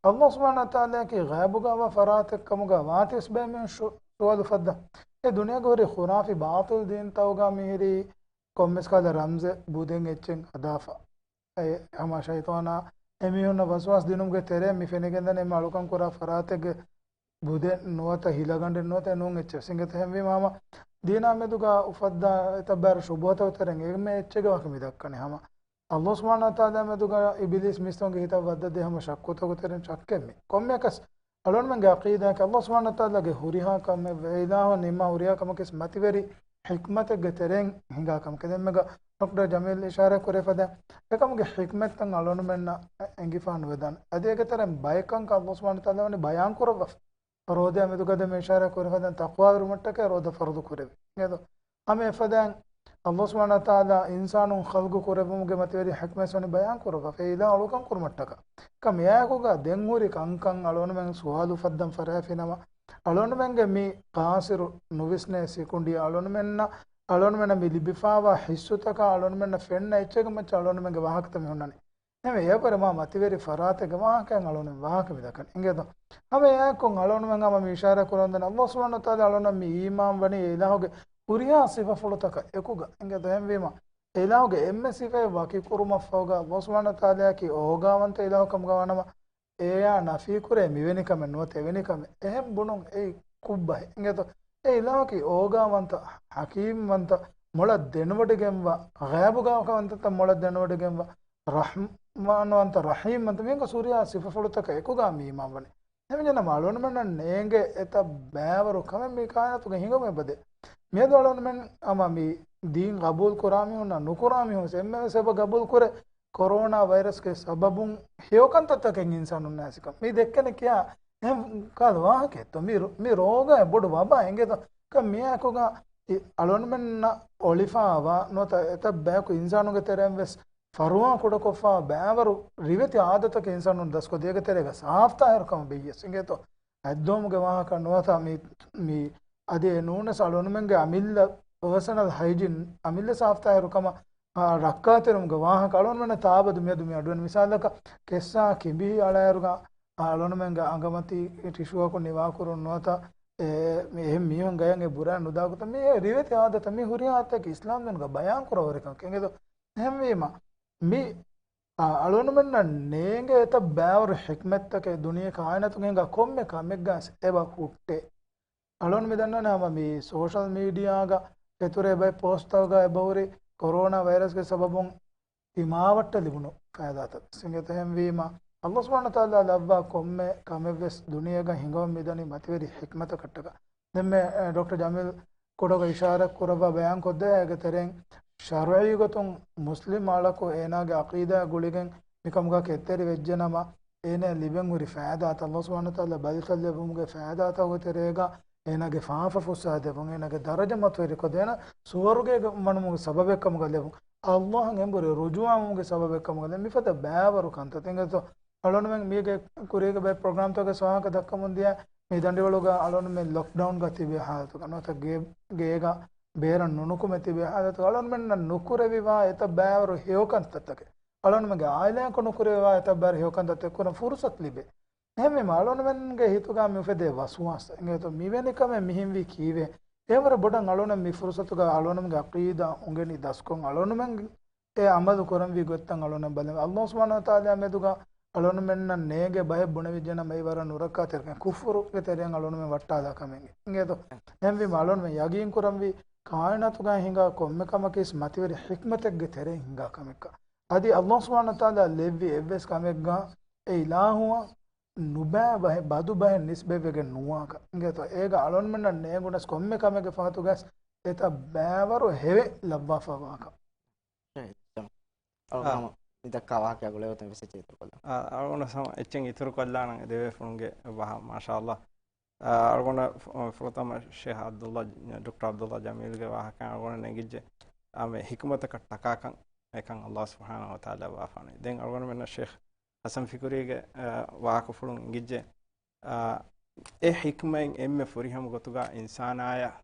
ﷲ ސުބްޙާނަހޫ ވަތަޢާލާއަކީ ޣައިބުގަވާ ފަރާތެއް ކަމުގަ ވާތީވެސް ބައެއް މީހުން ޝު-، ސުވާލު އުފައްދާ. އެ ދުނިޔޭގަ ހުރި ޚުރާފީ ބާޠިލް ދީންތަކުގަ މިހިރީ ކޮންމެސް ކަހަލަ ރަމްޒެއް ބުދެއް އެއްޗެއް ހަދާފަ. އެ ހަމަ ޝައިޠާނާ އެމީހުންނަށް ވަސްވާސް ދިނުމުގެ ތެރެއިން މި ފެނިގެންދަނީ އެންމެ އަޅުކަން ކުރާ ފަރާތެއްގެ ބުދެއް ނުވަތަ ހިލަގަނޑެއް ނުވަތަ އެ ނޫން އެއްޗެއް. އިނގޭތޯ އެހެންވީމަ ހަމަ ދީނާ މެދުގަ އުފައްދާ އެތައް ބައިވަރު ޝުބުހަތަކުގެ ތެރެއިން އެންމެ އެއްޗެއްގެ ވާހަކަ މި ދައްކަނީ. ހަމަ ﷲ ސުބްޙާނަހޫ ވަތަޢާލާ މެދުގަ އިބިލީސް މީސްތަކުންގެ ހިތަށް ވައްދަށްދޭ ހަމަ ޝައްކުތަކުގެ ތެރެއިން ޝައްކެއް މި. ކޮންމެއަކަސް އަޅުގަނޑުމެންގެ ޢަޤީދާއަކީ ﷲ ސުބްޙާނަހޫ ވަތަޢާލާގެ ހުރިހާ ކަމެއް، އެ އިލާހު ނިންމާ ހުރިހާ ކަމަކީ މަތިވެރި ޙިކްމަތެއްގެ ތެރެއިން ހިނގާ ކަމެކޭ. ދެންމެގަ ޑޮކްޓަރ ޖަމީލް އިޝާރާތް ކުރެފަދަ އެކަމުގެ ޙިކްމަތްތައް އަޅުގަނޑުމެންނަށް އެނގިފާ ނުވެދާނެ. އަދި އޭގެ ތެރެއިން ބައެއް ކަންކަން ﷲ ސުބްޙާނަހޫ ވަތަޢާލާ ވަނީ ބަޔާން ކުރައްވާފަ. ރޯދައާ މެދުގަ ދެންމެ އިޝާރާތް ކުރެފަދަ ތަޤްވާވެރިވުމަށްޓަކައި ރޯދަ ފަރުޟު ކުރެވި. އިނގޭތޯ؟ ހަމަ އެފަދައިން ﷲ ސުބްޙާނަހޫ ވަތަޢާލާ އިންސާނުން ޚަލްޤު ކުރެއްވުމުގެ މަތިވެރި ޙިކްމަތް ވަނީ ބަޔާން ކުރައްވާފަ. އެ އިލާހު އަޅުކަން ކުރުމަށްޓަކައި. ކަމެއާއެކުގަ ދެން ހުރި ކަންކަން އަޅުގަނޑުމެން ސުވާލު އުފައްދަން ފަށާފިނަމަ، އަޅުގަނޑުމެންގެ މި ޤާޞިރު ނުވިސްނޭ ސިކުނޑިއަށް އަޅުގަނޑުމެންނަށް، އަޅުގަނޑުމެންނަށް މި ލިބިފާވާ ޙިއްސުތަކާ އަޅުގަނޑުމެންނަށް ފެންނަ އެއްޗެއްގެ މައްޗަށް އަޅުގަނޑުމެންގެ ވާހަކަތައް މި ހުންނަނީ. އެހެންވެ، އެއަށްވުރެ މާ މަތިވެރި ފަރާތެއްގެ ވާހަކައިން އަޅުގަނޑުމެން ވާހަކަ މި ދައްކަނީ. އިނގޭތޯ؟ ހަމަ އެއާއެކު އަޅުގަނޑުމެން ހަމަ މި އިޝާރާތް ކުރަންދަނީ ﷲ ސުބްޙާނަހޫ ވަތަޢާލާ އަޅުގަނޑަށް މި އީމާން ވަނީ އެ އިލާހުގެ ހުރިހާ ސިފަފުޅުތަކާ އެކުގަ. އިނގޭތޯ؟ އެހެންވީމަ، އެ އިލާހުގެ އެންމެ ސިފައެއް ވަކިކުރުމަށްފަހުގަ ﷲ ސުބްޙާނަހޫ ވަތަޢާލާއަކީ އޯގާވަންތަ އިލާހު ކަމުގަ ވާނަމަ، އެޔާ ނަފީކުރޭ މިވެނި ކަމެއް ނުވަތަ އެވެނި ކަމެއް. އެހެން ބުނުން އެއީ ކުށް ބަހެއް. އިނގޭތޯ؟ އެ އިލާހަކީ އޯގާވަންތަ، ޙަކީމްވަންތަ، މޮޅަށް ދެނެވޮޑިގެންވާ، ޣައިބުގަ ވާހަކަވަންތަ މޮޅަށް ދެނެވޮޑިގެންވާ، ރަޙްމާންވަންތަ، ރަޙީމްވަންތަ، މިހެން ހުރިހާ ސިފަފުޅުތަކާ އެކުގަ މި އީމާން ވަނީ. އެހެންވެ ނަމަ އަޅުގަނޑުމެންނަށް ނޭނގޭ އެތައް ބައިވަރު ކަމެއް މި ކާއިނާތުގަ ހިނގަމުން އެބަދޭ. މިއަދު އަޅުގަނޑުމެން ހަމަ މި ދީން ގަބޫލު ކުރާ މީހުންނާ ނުކުރާ މީހުން ވެސް އެންމެ ވެސް އެބަ ގަބޫލު ކުރޭ. ކޮރޯނާ ވައިރަސްގެ ސަބަބުން ހެޔޮކަންތައްތަކެއް އިންސާނުން ނާސިކަން މި ދެއްކެނެ ކިޔާ އެހެން ކަހަލަ ވާހަކައެއްތޯ؟ މި ރު-، މި ރޯގާއެއް ބޮޑު ވަބާ އެނގޭތޯ؟ ކަ މިއާއެކުގަ އި-، އަޅުގަނޑުމެންނަށް އޮޅިފާވާ ނުވަތަ އެތައް ބަޔަކު އިންސާނުންގެ ތެރެއިން ވެސް ފަރުވާ ކުޑަކޮށްފާ ބައިވަރު ރިވެތި އާދަތަކެއް އިންސާނުން ދަސްކޮށް ދޭގެ ތެރޭގަ ސާފްތާހިރުކަމަށް ބެއްޔެސް އިނގޭތޯ؟ އަތްދޮވުމުގެ ވާހަކަ ނުވަތަ މި، މި އަދި އެ ނޫނަސް އަޅުގަނޑުމެންގެ އަމިއްލަ ޕާސަނަލް ހައިޖީން، އަމިއްލަ ސާފްތާހިރުކަމަށް އާ، ރައްކާތެރިވުމުގެ ވާހަކަ އަޅުގަނޑުމެންނަށް ތާއަބަދު މިއަދު މި އަޑުއެހި މިސާލަކަށް ކެއްސާ ކިނބިހި އަޅާއިރުގަ، އާ، އަޅުގަނޑުމެންގެ އަނގަމަތީ ޓިޝޫއަކުން ނިވާކުރުން ނުވަތަ، އެ، މި އެހެން މީހުން ގަޔަށް އެ ބުރާ ނުދާ ގޮތަށް މި ރިވެތި އާދަތައް މި ހުރިހާ އާދަތަކީ އިސްލާމް ދީނުގަ ބަޔާން ކުރައްވާ ވަރިކަމެކޭ. އިނގޭތޯ؟ އެހެންވީމަ، މި، އާ، އަޅުގަނޑުމެންނަށް ނޭނގޭ އެތައް ބައިވަރު ޙިކްމަތްތަކެއް ދުނިޔެ ކާއިނާތުގަ ހިނގާ ކޮންމެ ކަމެއްގަސް އެބަ ހުއްޓޭ. އަޅުގަނޑު މި ދަންނަވަނީ ހަމަ މި ސޯޝަލް މީޑިއާގަ އެތުރޭ ބައެއް ޕޯސްޓްތަކުގަ އެބަހުރި ކޮރޯނާ ވައިރަސްގެ ސަބަބުން ތިމާވައްޓަށް ލިބުނު ފައިދާތައް. އިނގޭތޯ؟ އެހެންވީމަ، ﷲ ސުބްޙާނަހޫ ވަތަޢާލާ ލައްވާ ކޮންމެ ކަމެއްވެސް ދުނިޔޭގަ ހިނގަމުން މިދަނީ މަތިވެރި ޙިކްމަތަކަށްޓަކާ. ދެންމެ، އެ، ޑޮކްޓަރ ޖަމީލް ކުޑަކޮށް އިޝާރާތް ކުރައްވާ ބަޔާން ކޮށްދޭ، އޭގެ ތެރެއިން ޝަރުޢީ ގޮތުން މުސްލިމް އަޅަކު އޭނާގެ ޢަޤީދާ ގުޅިގެން މިކަމުގަ ކެތްތެރި ވެއްޖެނަމަ، އޭނާ ލިބެން ހުރި ފައިދާތައް، ﷲ ސުބްޙާނަހޫ ވަތަޢާލާ ބަލިކަށްލެއްވުމުގެ ފައިދާތަކުގެ ތެރޭގަ އޭނާގެ ފާފަ ފުއްސާދެއްވުން، އޭނާގެ ދަރަޖަ މަތިވެރިކޮށް ދޭނަ ސުވަރުގޭގަ ވަނުމުގެ ސަބަބެއްކަމުގަ ލެއްވުން، ﷲ އަށް އެނބުރި ރުޖޫޢަވުމުގެ ސަބަބެއްކަމުގަ ލެއްވުން، މިފަދަ ބައިވަރު ކަންތައް. އިނގޭތޯ؟ އަޅުގަނޑުމެން މީގެ ކުރީގެ ބައެއް ޕްރޮގްރާމްތަކުގެ ވާހަކަ ދައްކަމުން ދިޔަ، މި ދަނޑިވަޅުގަ އަޅުގަނޑުމެން ލޮކްޑައުންގަ ތިބި ހާލަތުގަ ނުވަތަ ގޭ، ގޭގަ ބޭރަށް ނުނުކުމެ ތިބި ހާލަތުގަ އަޅުގަނޑުމެންނަށް ނުކުރެވިވާ އެތައް ބައިވަރު ހެޔޮ ކަންތައްތަކެއް، އަޅުގަނޑުމެންގެ އާއިލާއަކު ނުކުރެވިވާ އެތައް ބައިވަރު ހެޔޮ ކަންތައްތައް ކުރަން ފުރުސަތު ލިބޭ. އެހެންވީމަ އަޅުގަނޑުމެންގެ ހިތުގަ މި އުފެދޭ ވަސްވާސް އިނގޭތޯ؟ މިވެނި ކަމެއް މިހެންވީ ކީއްވެ؟ އެވަރަށް ބޮޑަށް އަޅުގަނޑު މި ފުރުސަތުގަ އަޅުގަނޑުމެންގެ ޢަޤީދާ އުނގެނި ދަސްކޮށް އަޅުގަނޑުމެން އެ ޢަމަލު ކުރަންވީ ގޮތްތައް އަޅުގަނޑު ބަލަން. ﷲ ސުބްޙާނަހޫ ވަތަޢާލާ މެދުގަ އަޅުގަނޑުމެންނަށް ނޭނގޭ ބައެއް ބުނެވިއްޖެނަމަ އެއީ ވަރަށް ނުރައްކާތެރި ކަމެއް. ކުފުރުގެ ތެރެއިން އަޅުގަނޑުމެން ވައްޓާލާ ކަމެއް އިނގޭތޯ؟ އެހެންވީމަ އަޅުގަނޑުމެން ޔަގީން ކުރަންވީ ކާއިނާތުގަ ހިނގާ ކޮންމެ ކަމަކީ މަތިވެރި ޙިކްމަތެއްގެ ތެރެއިން ހިނގާ ކަމެއްކަން. އަދި ﷲ ސުބްޙާނަހޫ ވަތަޢާލާ ލެއްވި އެއްވެސް ކަމެއްގަ އެ އިލާހުއަށް ނުބައި ބަހެއް، ބަދު ބަހެއް ނިސްބަތްވެގެން ނުވާކަން. އިނގޭތޯ؟ އޭގަ އަޅުގަނޑުމެންނަށް ނޭނގުނަސް ކޮންމެ ކަމެއްގެ ފަހަތުގަސް އެތައް ބައިވަރު ހެވެއް ލައްވާފަ ވާކަން. އާ. މި ދައްކާ ވާހަކައާ ގުޅޭގޮތުން ވެސް އެއްޗެއް އިތުރުކޮށްލާނަން. އަޅުގަނޑު ސަމަ އެއްޗެއް އިތުރުކޮށްލާނަން އެ ދެވޭފުޅުންގެ ވާހަ، މާޝާﷲ. އަޅުގަނޑަށް ފު-، ފުރަތަމަ ޝޭޚް ޢަބްދުﷲ، ޑޮކްޓަރ ޢަބްދުﷲ ޖަމީލްގެ ވާހަކަ އަޅުގަނޑަށް ނެގިއްޖެ، އާ، މި ޙިކުމަތަކަށް ޓަކާކަން އެކަން ﷲ ސުބްޙާނަހޫ ވަތަޢާލާ ވާފާނެ. ދެން އަޅުގަނޑުމެންނަށް ޝޭޚް ޙަސަން ފިކުރީގެ، އާ، ވާހަކަފުޅުން އެނގިއްޖެ، އާ، އެ ޙިކްމަތް އެންމެ ފުރިހަމަ ގޮތުގަ އިންސާނާޔަށް،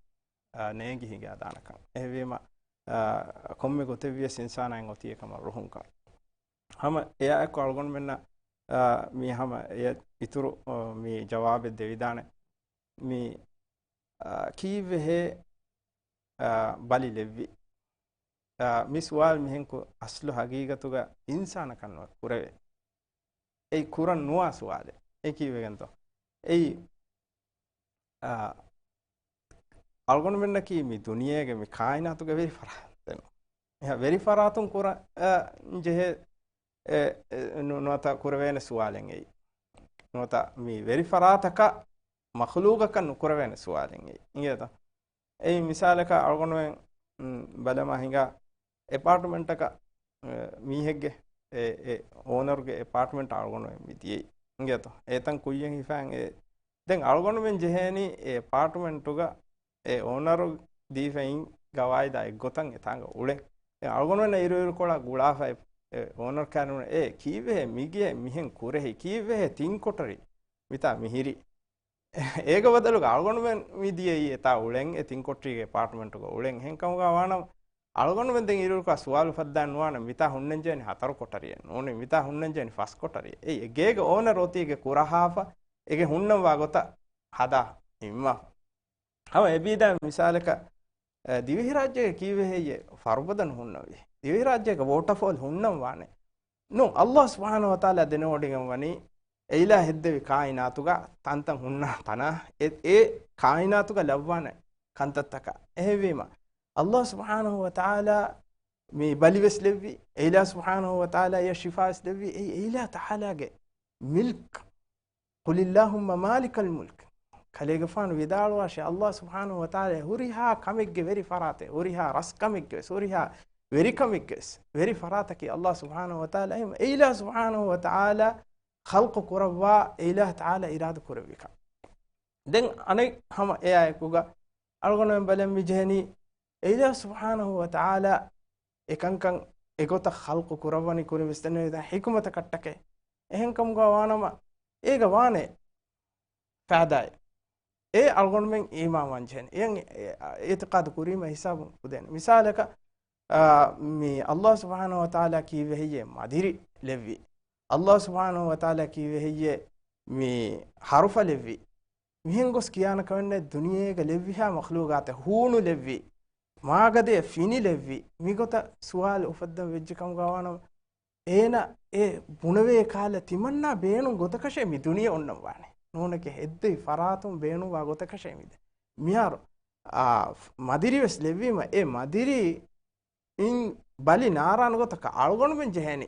އާ، ނޭނގި ހިނގާ ދާނެކަން. އެހެންވީމަ، އާ، ކޮންމެ ގޮތެއް ވިޔަސް އިންސާނާއިން އޮތީ އެކަމަށް ރުހުންކަން. ހަމަ އެއާއެކު އަޅުގަނޑުމެންނަށް، އާ، މި ހަމަ އެ އިތުރު، އާ، މި ޖަވާބެއް ދެވިދާނެ. މި، އާ، ކީއްވެހޭ، އާ، ބަލި ލެއްވި؟ އާ، މި ސުވާލު މިހެން ކު-، އަސްލު ހަގީގަތުގަ އިންސާނަކަށް ނުވެ ކުރެވޭ. އެއީ ކުރަން ނުވާ ސުވާލެއް. އެ ކީއްވެގެންތޯ؟ އެއީ، އާ، އަޅުގަނޑުމެންނަކީ މި ދުނިޔޭގެ މި ކާއިނާތުގެ ވެރި ފަރާތެއް ނޫން. އެހާ ވެރި ފަރާތުން ކުރަން، އާ، ޖެހޭ، އެ، އެ، ނު-، ނުވަތަ ކުރެވޭނެ ސުވާލެއް އެއީ. ނުވަތަ މި ވެރި ފަރާތަކަށް މަޚްލޫގަކަށް ނުކުރެވޭނެ ސުވާލެއް އެއީ. އިނގޭތަ؟ އެއީ މިސާލަކަށް އަޅުގަނޑުމެން، މް، ބަލަމާ ހިނގާ އެޕާޓްމަންޓަކަށް، އެ، މީހެއްގެ އެ، އެ އޯނަރުގެ އެޕާޓްމަންޓް އަޅުގަނޑުމެން މި ދިޔައީ. އިނގޭތޯ؟ އެތަން ކުއްޔަށް ހިފައިން އެ، ދެން އަޅުގަނޑުމެން ޖެހޭނީ އެ އެޕާޓްމަންޓުގަ އެ އޯނަރު ދީފައިން ގަވާއިދާ އެއްގޮތަށް އެތާނގަ އުޅެން. ދެން އަޅުގަނޑުމެންނަށް އިރުއިރުކޮޅާ ގުޅާފަ އެ، އެ އޯނަރު ކާރިން އެ ކީއްވެހޭ މިގޭ މިހެން ކުރެހި؟ ކީއްވެހޭ ތިން ކޮޓަރި މިތާ މިހިރީ؟ އޭގެ ބަދަލުގަ އަޅުގަނޑުމެން މި ދިޔައީ އެތާ އުޅެން، އެ ތިން ކޮޓަރީގެ އެޕާޓްމަންޓުގަ އުޅެން. އެހެންކަމުގަ ވާނަމަ، އަޅުގަނޑުމެން ދެން އިރުއިރުކޮޅާ ސުވާލު އުފައްދާން ނުވާނެ، މިތާ ހުންނަންޖެހެނީ ހަތަރު ކޮޓަރިއެއް ނޫނީ، މިތާ ހުންނަންޖެހެނީ ފަސް ކޮޓަރިއެއް. އެއީ އެ ގޭގެ އޯނަރު އޮތީ އޭގެ ކުރަހާފަ، އޭގެ ހުންނަންވާ ގޮތަށް ހަދާ ނިންމާފަ. ހަމަ އެބީދާ މިސާލަކަށް، އަ، ދިވެހިރާއްޖޭގަ ކީއްވެ ހެއްޔޭ ފަރުބަދަނު ހުންނަންވީ؟ ދިވެހިރާއްޖޭގަ ވޯޓަފޯލް ހުންނަންވާނެ. ނޫން، ﷲ ސުބްޙާނަހޫ ވަތަޢާލާ ދެނެވޮޑިގެން ވަނީ އެ އިލާހް ހެއްދެވި ކާއިނާތުގަ ތަންތަން ހުންނަ ތަނާ އެ، އެ ކާއިނާތުގަ ލައްވާނެ ކަންތައްތަކަށް. އެހެންވީމަ، ﷲ ސުބްޙާނަހޫ ވަތަޢާލާ މި ބަލިވެސް ލެއްވި، އެ އިލާހް ސުބްޙާނަހޫ ވަތަޢާލާ އެ ޝިފާވެސް ލެއްވި، އެ، އެ އިލާހް ތަޢާލާގެ މިލްކް. قل اللهم مالك الملك. ކަލޭގެފާނު ވިދާޅުވާށޭ، ﷲ ސުބްޙާނަހޫ ވަތަޢާލާ ހުރިހާ ކަމެއްގެ ވެރި ފަރާތެއް، ހުރިހާ ރަސްކަމެއްގެވެސް، ހުރިހާ ވެރިކަމެއްގެވެސް ވެރި ފަރާތަކީ ﷲ ސުބްޙާނަހޫ ވަތަޢާލާ. އެހެން އެ އިލާހް ސުބްޙާނަހޫ ވަތަޢާލާ ޚަލްޤު ކުރައްވާ، އެ އިލާހް ތަޢާލާ އިރާދަ ކުރެއްވިކަން. ދެން އަނެއް ހަމަ އެއާއެކުގަ އަޅުގަނޑުމެން ބަލަން މިޖެހެނީ، އެ އިލާހް ސުބްޙާނަހޫ ވަތަޢާލާ އެކަންކަން އެގޮތަށް ޚަލްޤު ކުރައްވަނީ ކުރިންވެސް ދެންނެވިދާ ޙިކުމަތަކަށްޓަކައި. އެހެންކަމުގަ ވާނަމަ، އޭގަ ވާނެ ފައިދާއެއް. އެ އަޅުގަނޑުމެން އީމާންވާން ޖެހެން. އެއަށް އިޢުތިޤާދު ކުރީމަ ހިސާބުން ކުދޭނެ. މިސާލަކަށް، އާ، މި ﷲ ސުބްޙާނަހޫ ވަތަޢާލާ ކީއްވެ ހެއްޔޭ މަދިރި ލެއްވި؟ ﷲ ސުބްޙާނަހޫ ވަތަޢާލާ ކީއްވެ ހެއްޔޭ މި ހަރުފަ ލެއްވި؟ މިހެން ގޮސް ކިޔާނެ ކަމެއް ނެތް، ދުނިޔޭގަ ލެއްވިހާ މަޚްލޫގާތެއް ހޫނު ލެއްވި، މާގަދަޔަށް ފިނި ލެއްވި، މިގޮތަށް ސުވާލު އުފައްދަން ވެއްޖެ ކަމުގަ ވާނަމަ، އޭނަ އެ ބުނެވޭ ކަހަލަ ތިމަންނާ ބޭނުން ގޮތަކަށޭ މި ދުނިޔެ އޮންނަން ވާނެ. ނޫނެކޭ ހެއްދެވި ފަރާތުން ބޭނުންވާ ގޮތަކަށޭ މި ދެ-، މިހާރު، އާ، މަދިރި ވެސް ލެއްވީމަ، އެ މަދިރި އިން ބަލި ނާރާނެ ގޮތަކަށް އަޅުގަނޑުމެން ޖެހޭނީ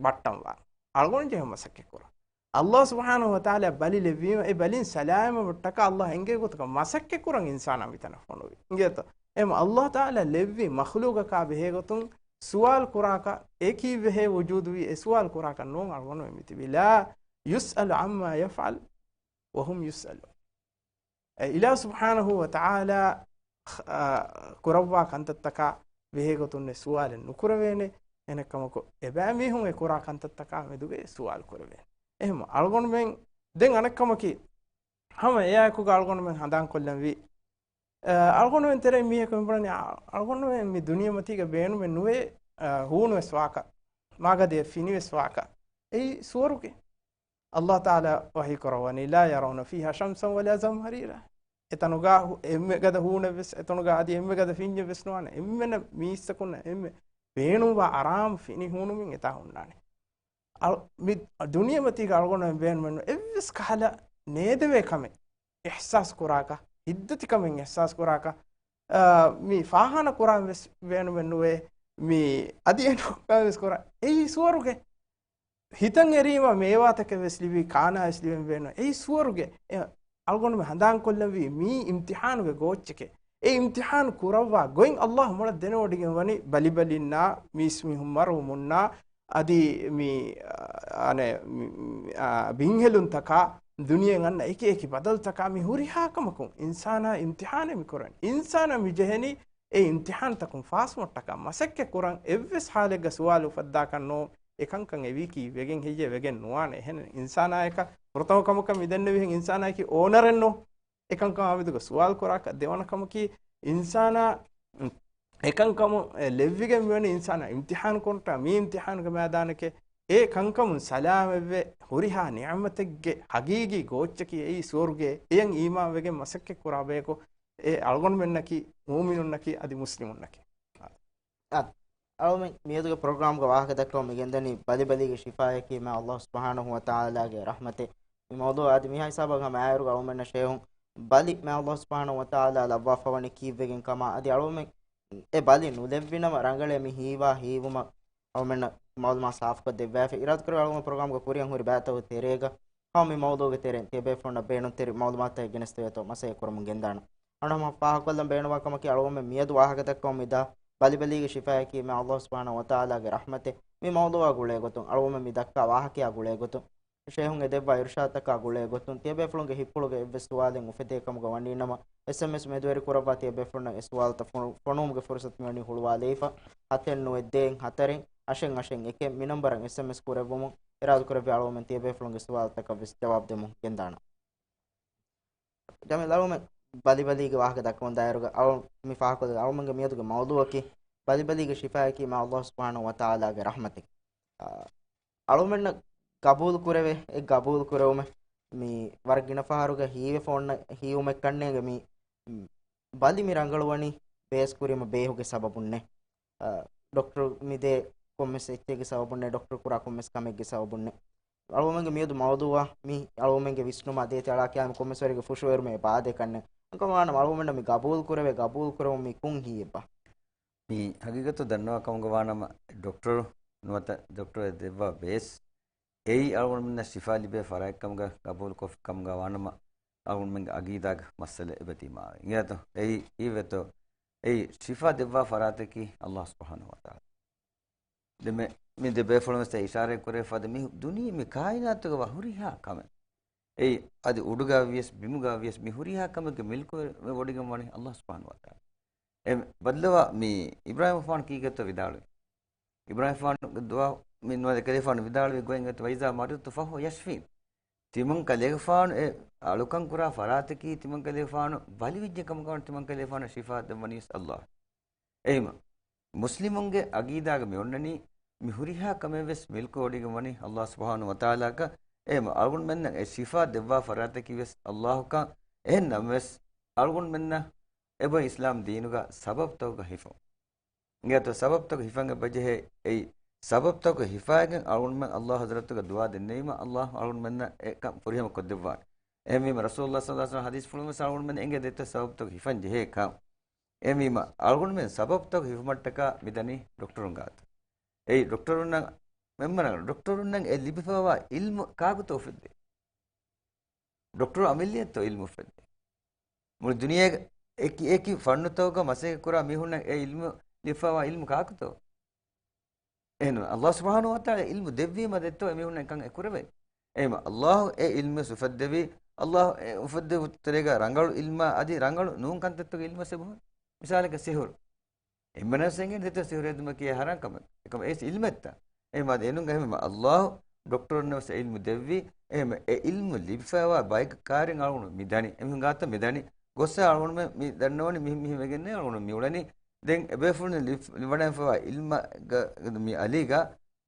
ބައްޓަންވާން. އަޅުގަނޑު ޖެހޭ މަސައްކަތް ކުރަން. ﷲ ސުބްޙާނަހޫ ވަތަޢާލާ ބަލި ލެއްވީމަ، އެ ބަލިން ސަލާމަތްވުމަށްޓަކާ ﷲ އެންގޭ ގޮތަކަށް މަސައްކަތް ކުރަން އިންސާނާ މިތަނަށް ފޮނުވި. އިނގޭތޯ؟ އެހެން ﷲ ތަޢާލާ ލެއްވި މަޚްލޫގަކާ ބެހޭގޮތުން ސުވާލު ކުރާކަށް، އެ ކީއްވެހޭ ވުޖޫދުވީ، އެ ސުވާލު ކުރާކަށް ނޫން އަޅުގަނޑުމެން މިތިބީ. لا يسأل عما يفعل وهم يسألون. އެ އިލާހު ސުބްޙާނަހޫ ވަތަޢާލާ، އާ، ކުރައްވާ ކަންތައްތަކާ ބެހޭގޮތުން ސުވާލެއް ނުކުރެވޭނެ. އެހެނެއްކަމަކު، އެބައިމީހުން އެ ކުރާ ކަންތައްތަކާ މެދުގައި ސުވާލު ކުރެވޭނެ. އެހެން އަޅުގަނޑުމެން ދެން އަނެއްކަމަކީ، ހަމަ އެއާއެކުގަ އަޅުގަނޑުމެން ހަނދާންކޮށްލަންވީ، އަޅުގަނޑުމެން ތެރެއިން މީހަކު މިބުނަނީ، އަޅުގަނޑުމެން މި ދުނިޔެމަތީގަ ބޭނުމެއް ނުވޭ، އަ، ހޫނުވެސް ވާކަށް، މާގަދަޔަށް ފިނިވެސް ވާކަށް. އެއީ ސުވަރުގެ. ﷲ ތަޢާލާ ވަޙީ ކުރައްވަނީ، لا يرون فيها شمسا ولا زمهريرا. އެތަނުގަ ހު-، އެންމެ ގަދަ ހޫނެއްވެސް، އެތަނުގަ އަދި އެންމެ ގަދަ ފިންޏެއްވެސް ނުވާނެ. އެންމެނަށް މީސްތަކުންނަށް އެންމެ ބޭނުންވާ އަރާމު ފިނި ހޫނުމިން އެތާ ހުންނާނެ. އަޅު-، މި ދުނިޔެމަތީގަ އަޅުގަނޑުމެން ބޭނުމެއް ނުވޭ އެއްވެސް ކަހަލަ ނޭދެވޭ ކަމެއް އިޙްސާސް ކުރާކަށް، ހިތްދަތިކަމެއް އިޙްސާސް ކުރާކަށް، އާ، މި ފާޚާނާ ކުރާން ވެސް ބޭނުމެއް ނުވޭ، މި އަދި އެންޑް ވެސް ކުރާ. އެއީ ސުވަރުގެ. ހިތަށް އެރީމަ މޭވާތަކެއް ވެސް ލިބި، ކާނާ ވެސް ލިބެން ބޭނުން. އެއީ ސުވަރުގެ. އެ އަޅުގަނޑުމެން ހަނދާންކޮށްލަންވީ މީ އިމްތިޙާނުގެ ގޯއްޗެކޭ. އެ އިމްތިޙާނު ކުރައްވާ ގޮތް ﷲ މޮޅަށް ދެނެވޮޑިގެން ވަނީ ބަލިބަލިންނާ، މީސްމީހުން މަރުވުމުންނާ، އަދި މި، އާނެ، މި، މި، އާ، ބިންހެލުންތަކާ، ދުނިޔެ އަންނަ އެކި އެކި ބަދަލުތަކާ މި ހުރިހާ ކަމަކުން އިންސާނާ އިމްތިހާނެއް މި ކުރަން. އިންސާނާ މި ޖެހެނީ އެ އިމްތިހާންތަކުން ފާސްވުމަށްޓަކާ. މަސައްކަތް ކުރަން އެއްވެސް ހާލެއްގަ ސުވާލު އުފައްދާކަށް ނޯ، އެކަންކަން އެވީކީ ވެގެން ހެއްޔޭ؟ ވެގެން ނުވާނެ. އެހެން އިންސާނާޔަކަށް ފުރަތަމަ ކަމަކަށް މި ދެންނެވިހެން އިންސާނާޔަކީ އޯނަރެއް ނޯ. އެކަންކަމާ މެދުގަ ސުވާލު ކުރާކަށް. ދެވަނަ ކަމަކީ، އިންސާނާ އެކަންކަމު ލެއްވިގެން މިވަނީ އިންސާނާ އިމްތިހާން ކޮންޓާ. މި އިމްތިހާނުގެ މައިދާނަކެއް އެ ކަންކަމުން ސަލާމަތްވެ، ހުރިހާ ނިޢުމަތެއްގެ ހަގީގީ ގޯއްޗަކީ އެއީ ސުވަރުގެ. އެޔަށް އީމާންވެގެން މަސައްކަތް ކުރާ ބަޔަކު އެ އަޅުގަނޑުމެންނަކީ، މުއުމިނުންނަކީ، އަދި މުސްލިމުންނަކީ. އަދި އަޅުމެން މިއަދުގެ ޕްރޮގްރާމްގެ ވާހަކަ ދައްކަމުން މި ގެންދަނީ ބަލި ބަލީގެ ޝިފާޔަކީ މާތް ﷲ ސުބްޙާނަހޫ ވަތަޢާލާގެ ރަޙްމަތެއް. މި މައުޟޫޢު އަދި މިހާ ހިސާބަށް ހަމަ އާއިރުގަ އަޅުމެންނަށް ޝޭހުން ބަލި މާތް ﷲ ސުބްޙާނަހޫ ވަތަޢާލާ ލައްވާފަވަނީ ކީއްވެގެން ކަމާ، އަދި އަޅުމެން އެ ބަލި ނުލެއްވިނަމަ ރަނގަޅޭ މި ހީވާ ހީވުމަށް އަޅުމެންނަށް މައުލޫމާތު ސާފުކޮށް ދެއްވާފަ. އިރާދަކުރެއްވި އަޅުގަނޑު ޕްރޮގްރާމްގެ ކުރިއަށް ހުރި ބައިތަކުގެ ތެރޭގަ ހަމަ މި މައުޟޫޢުގެ ތެރެއިން ތިޔަބޭފުޅުންނަށް ބޭނުންތެރި މައުލޫމާތުތައް ގެނެސްދެވޭތޯ މަސައްކަތް ކުރަމުން ގެންދާނަން. އަޅުގަނޑު ހަމަ ފާހަގަކޮށްލަން ބޭނުންވާ ކަމަކީ އަޅުގަނޑުމެން މިއަދު ވާހަކަ ދައްކަމުން މިދާ ބަލި ބަލީގެ ޝިފާޔަކީ މާތް ﷲ ސުބްޙާނަހޫ ވަތަޢާލާގެ ރަޙްމަތެއް. މި މައުޟޫޢާ ގުޅޭ ގޮތުން، އަޅުގަނޑުމެން މި ދައްކާ ވާހަކަޔާ ގުޅޭ ގޮތުން، ޝޭހުން އެ ދެއްވާ އިރުޝާދުތަކާ ގުޅޭ ގޮތުން، ތިޔަބޭފުޅުންގެ ހިތްޕުޅުގަ އެއްވެސް ސުވާލެއް އުފެދޭ ކަމުގަ ވަނީނަމަ، އެސްއެމްއެސް މެދުވެރި ކުރައްވާ ތިޔަބޭފުޅުންނަށް އެ ސުވާލުތައް ފޮނު-، ފޮނުވުމުގެ ފުރުޞަތު މިވަނީ ހުޅުވާލައިފަ. ހަތެއް ނުވައެއް ދޭއް ހަތަރެއް އަށެއް އަށެއް އެކެއް މި ނަންބަރަށް އެސްއެމްއެސް ކުރެއްވުމުން އިރާދަކުރެއްވި އަޅުގަނޑުމެން ތިޔަބޭފުޅުންގެ ސުވާލުތަކަށް ވެސް ޖަވާބު ދެމުން ގެންދާނަން. ޖަމީލް އަޅުމެން ބަލި ބަލީގެ ވާހަކަ ދައްކަމުން ދާއިރުގަ އަޅު މި ފާހަގަކޮށްލި އަޅުމެންގެ މިއަދުގެ މައުޟޫޢަކީ ބަލި ބަލީގެ ޝިފާޔަކީ މާތް ﷲ ސުބްޙާނަހޫ ވަތަޢާލާގެ ރަޙްމަތެއް. އާ، އަޅުމެންނަށް ގަބޫލު ކުރެވޭ، އެ ގަބޫލު ކުރެވުމެއް މި ވަރަށް ގިނަ ފަހަރުގަ ހީވެފަ އޮންނަ ހީވުމެއް ކަންނޭނގެ މި ބަލި މި ރަނގަޅުވަނީ ބޭސް ކުރީމަ ބޭހުގެ ސަބަބުންނޭ. އަ، ޑޮކްޓަރު މި ދޭ ކޮންމެސް އެއްޗެއްގެ ސަބަބުންނޭ، ޑޮކްޓަރު ކުރާ ކޮންމެސް ކަމެއްގެ ސަބަބުންނޭ. އަޅުގަނޑުމެންގެ މިއަދު މައުޟޫޢާ މި އަޅުގަނޑުމެންގެ ވިސްނުމާ ދޭތެރޭ އަޅާ ކިޔާމެ ކޮންމެސް ވަރެއްގެ ފުށުއެރުމެއް ބާދޭ ކަންނޭނގެ. އަންކަމާނަމަ އަޅުގަނޑަށް މި ގަބޫލު ކުރެވޭ، ގަބޫލު ކުރެވުން މި ކޮން ހީއެއްބާ؟ މި ހަގީގަތު ދަންނަވާ ކަމުގަ ވާނަމަ، ޑޮކްޓަރު ނުވަތަ ޑޮކްޓަރު އެ ދެއްވާ ބޭސް އެއީ އަޅުގަނޑުމެންނަށް ޝިފާ ލިބޭ ފަރާތްކަމުގަ ގަބޫލުކޮށްފި ކަމުގަ ވާނަމަ، އަޅުގަނޑުމެންގެ އަގީދާގެ މައްސަލަ އެބަދީ މާވެ. އިނގޭތޯ؟ އެއީ، އީވެތޯ؟ އެއީ ޝިފާ ދެއްވާ ފަރާތަކީ ﷲ ސުބްޙާނަހޫ ވަތަޢާލާ. ދެން މި، މި ދެބޭފުޅުން ވެސް އިޝާރަތް ކުރެވިފަދަ މި ދުނިޔެ މި ކާއިނާތުގަ ވާ ހުރިހާ ކަމެއް. އެއީ އަދި އުޑުގަ ވިޔަސް، ބިމުގަ ވިޔަސް، މި ހުރިހާ ކަމެއްގެ މިލްކުވެ ވޮޑިގެން ވަނީ ﷲ ސުބްޙާނަހޫ ވަތަޢާލާ. އެ ބަދަލުވާ މި އިބްރާހީމްގެފާނު ކީކޭތޯ ވިދާޅުވި؟ އިބްރާހީމްގެފާނުގެ ދުޢާ މި ނުވަދެ ކަލޭގެފާނު ވިދާޅުވި ގޮތް އެނގޭތޯ، "وإذا مرضت فهو يشفين." ތިމަން ކަލޭގެފާނު އެ އަޅުކަން ކުރާ ފަރާތަކީ ތިމަން ކަލޭގެފާނު ބަލިވެއްޖެ ކަމަކަށް ވަނީ ތިމަން ކަލޭގެފާނަށް ޝިފާ ދެއްވަނީ ވެސް ﷲ. އެހެންވީމަ، މުސްލިމުންގެ އަގީދާގަ މި އޮންނަނީ މި ހުރިހާ ކަމެއް ވެސް މިލްކުވެވޮޑިގެން ވަނީ ﷲ ސުބްޙާނަހޫ ވަތަޢާލާއަކަށް. އެހެންވީމަ، އަޅުގަނޑުމެންނަށް އެ ޝިފާ ދެއްވާ ފަރާތަކީ ވެސް ﷲ ކަން. އެހެން ނަމަވެސް، އަޅުގަނޑުމެންނަށް އެބަ އިސްލާމް ދީނުގަ ސަބަބުތަކުގަ ހިފުން. އިނގޭތޯ ސަބަބުތަކު ހިފަން އެބަޖެހޭ. އެއީ ސަބަބުތަކު ހިފައިގެން އަޅުގަނޑުމެން ﷲ ޙަޟްރަތުގަ ދުޢާ ދެންނެވީމަ، ﷲ އަޅުގަނޑުމެންނަށް އެކަން ފުރިހަމަ ކޮށްދެއްވާނެ. އެހެންވީމަ، ރަސޫލުﷲ ޞައްލަﷲ ޢަލައިހި ވަސައްލަމް ޙަދީޘްފުޅުން ވެސް އަޅުގަނޑުމެން އެނގޭ ދެއްތޯ ސަބަބުތަކު ހިފަން ޖެހޭކަން. އެހެންވީމަ، އަޅުގަނޑުމެން ސަބަބުތަކު ހިފުމަށްޓަކާ މިދަނީ ޑޮކްޓަރުން ގާތު. އެއީ ޑޮކްޓަރުންނަށް، މެންބަރަށް، ޑޮކްޓަރުންނަށް އެ ލިބިފައިވާ ޢިލްމު ކާކުތޯ އުފެއްދޭ؟ ޑޮކްޓަރު އަމިއްލައަށްތޯ ޢިލްމު އުފެއްދޭ؟ މުޅި ދުނިޔޭގެ އެކި އެކި ފަންނުތަކުގަ މަސައްކަތް ކުރާ މީހުންނަށް އެ ޢިލްމު ލިބިފައިވާ ޢިލްމު ކާކުތޯ؟ އެހެން ﷲ ސުބްޙާނަހޫ ވަތަޢާލާ ޢިލްމު ދެއްވީމަ ދެއްތޯ އެމީހުންނަށް އެކަން އެ ކުރެވޭ. އެހެންވީމަ، ﷲ އެ ޢިލްމު އުފެއްދެވީ، ﷲ އެ އުފެއްދެވި ތެރޭގަ ރަނގަޅު ޢިލްމާ އަދި ރަނގަޅު ނޫން ކަންތައްތަކުގެ ޢިލްމަށް އެބަހުރި. މިސާލަކަށް ސިހުރު. އެންމެނަށް ވެސް އެނގޭނެ ދެއްތޯ ސިހުރު ހެދުމަކީ އެއީ ޙަރާމް ކަމެއް. އެކަމަކު އެއީ ޢިލްމެއްތަ؟ އެހެންވީމަ އަދި އެނޫން އެހެންވީމަ، ﷲ ޑޮކްޓަރުންނަށް ވެސް ޢިލްމު ދެއްވީ. އެހެންވީމަ އެ ޢިލްމު ލިބިފައިވާ ބައެއްގެ ކާރިން އަޅުގަނޑު މި ދަނީ. އެމީހުން ގާތަށް މި ދަނީ. ގޮއްސަ އަޅުގަނޑުމެން މި ދަންނަވަނީ މި، މިހެން ވެގެންނޭ އަޅުގަނޑު މި އުޅެނީ. ދެން އެބޭފުޅުން ލި، ލިބިވަޑައިފައިވާ ޢިލްމުގަ މި އަލީގަ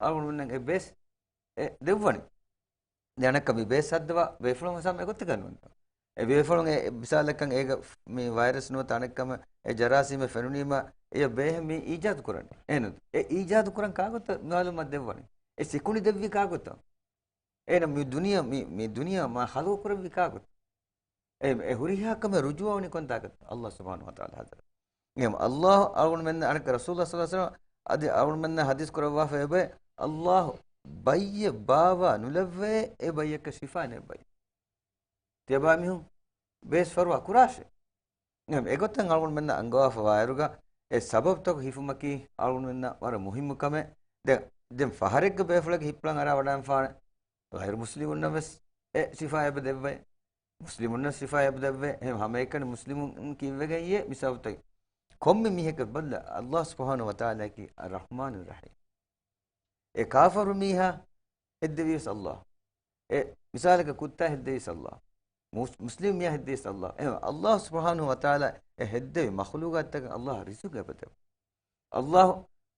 އަޅުގަނޑުމެންނަށް އެ ބޭސް އެ ދެއްވަނީ. ދެން އަނެއްކާ މި ބޭސް ހައްދަވާ ބޭފުޅުން ވެސް ހަމަ އެގޮތަކަށް ނޫންތޯ؟ އެ ބޭފުޅުން އެ މިސާލަކަށް އޭގަ މި ވައިރަސް ނުވަތަ އަނެއްކަމެއް އެ ޖަރާސީމެއް ފެނުނީމަ އެޔަށް ބޭހެއް މި އީޖާދު ކުރަނީ. އެހެން އެ އީޖާދު ކުރަން ކާކުތޯ މަޢުލޫމާތު ދެއްވަނީ؟ އެ ސިކުނޑި ދެއްވީ ކާކުތޯ؟ އެހެން މި ދުނިޔެ، މި، މި ދުނިޔެ މާ ޚަލްޤު ކުރެއްވީ ކާކުތޯ؟ އެ، އެ ހުރިހާ ކަމެއް ރުޖޫޢަވަނީ ކޮންތާކަށް؟ ﷲ ސުބްޙާނަހޫ ވަތަޢާލާ ޙަޟްރަތަށް. އެހެން ﷲ އަޅުގަނޑުމެންނަށް އަނެއްކާ ރަސޫލުﷲ ޞައްލަﷲ ޢަލައިހި ވަސައްލަމަ އަދި އަޅުގަނޑުމެންނަށް ޙަދީޘް ކުރައްވާފައި އެބައި، ﷲ ބައްޔެއް ބާވާ ނުލައްވައޭ އެ ބައްޔަކަށް ޝިފާ ނެތް ބައްޔެއް. ތިޔަބައިމީހުން ބޭސް ފަރުވާ ކުރާށޭ. އެހެން އެގޮތަށް އަޅުގަނޑުމެންނަށް އަންގަވާފަ ވާއިރުގަ އެ ސަބަބުތަކު ހިފުމަކީ އަޅުގަނޑުމެންނަށް ވަރަށް މުހިއްމު ކަމެއް. ދެން ދެން ފަހަރެއްގެ ބޭފުޅެއްގެ ހިތްޕުޅަށް އަރާ ވަޑާން ފާނެ، ޣައިރު މުސްލިމުންނަށް ވެސް އެ ސިފާ އެބަ ދެއްވޭ. މުސްލިމުންނަށް ސިފާ އެބަ ދެއްވޭ. އެހެން ހަމައެކަނި މުސްލިމުން ކިއްވެގެން އިޔޭ މި ސަބަބުތަކެއް. ކޮންމެ މީހަކަށް ބަލަ، ﷲ ސުބްޙާނަހޫ ވަތަޢާލާއަކީ އައްރަޙްމާނުއްރަޙީމް. އެ ކާފަރު މީހާ ހެއްދެވިޔަސް ﷲ. އެ މިސާލަކަށް ކުއްތާ ހެއްދެވިޔަސް ﷲ. މުސް-، މުސްލިމް މީހާ ހެއްދެވިޔަސް ﷲ. އެހެން ﷲ ސުބްޙާނަހޫ ވަތަޢާލާ އެ ހެއްދެވި މަޚްލޫޤާތްތަކަށް ﷲ ރިޒުޤު އެބަދެއްވާ. ﷲ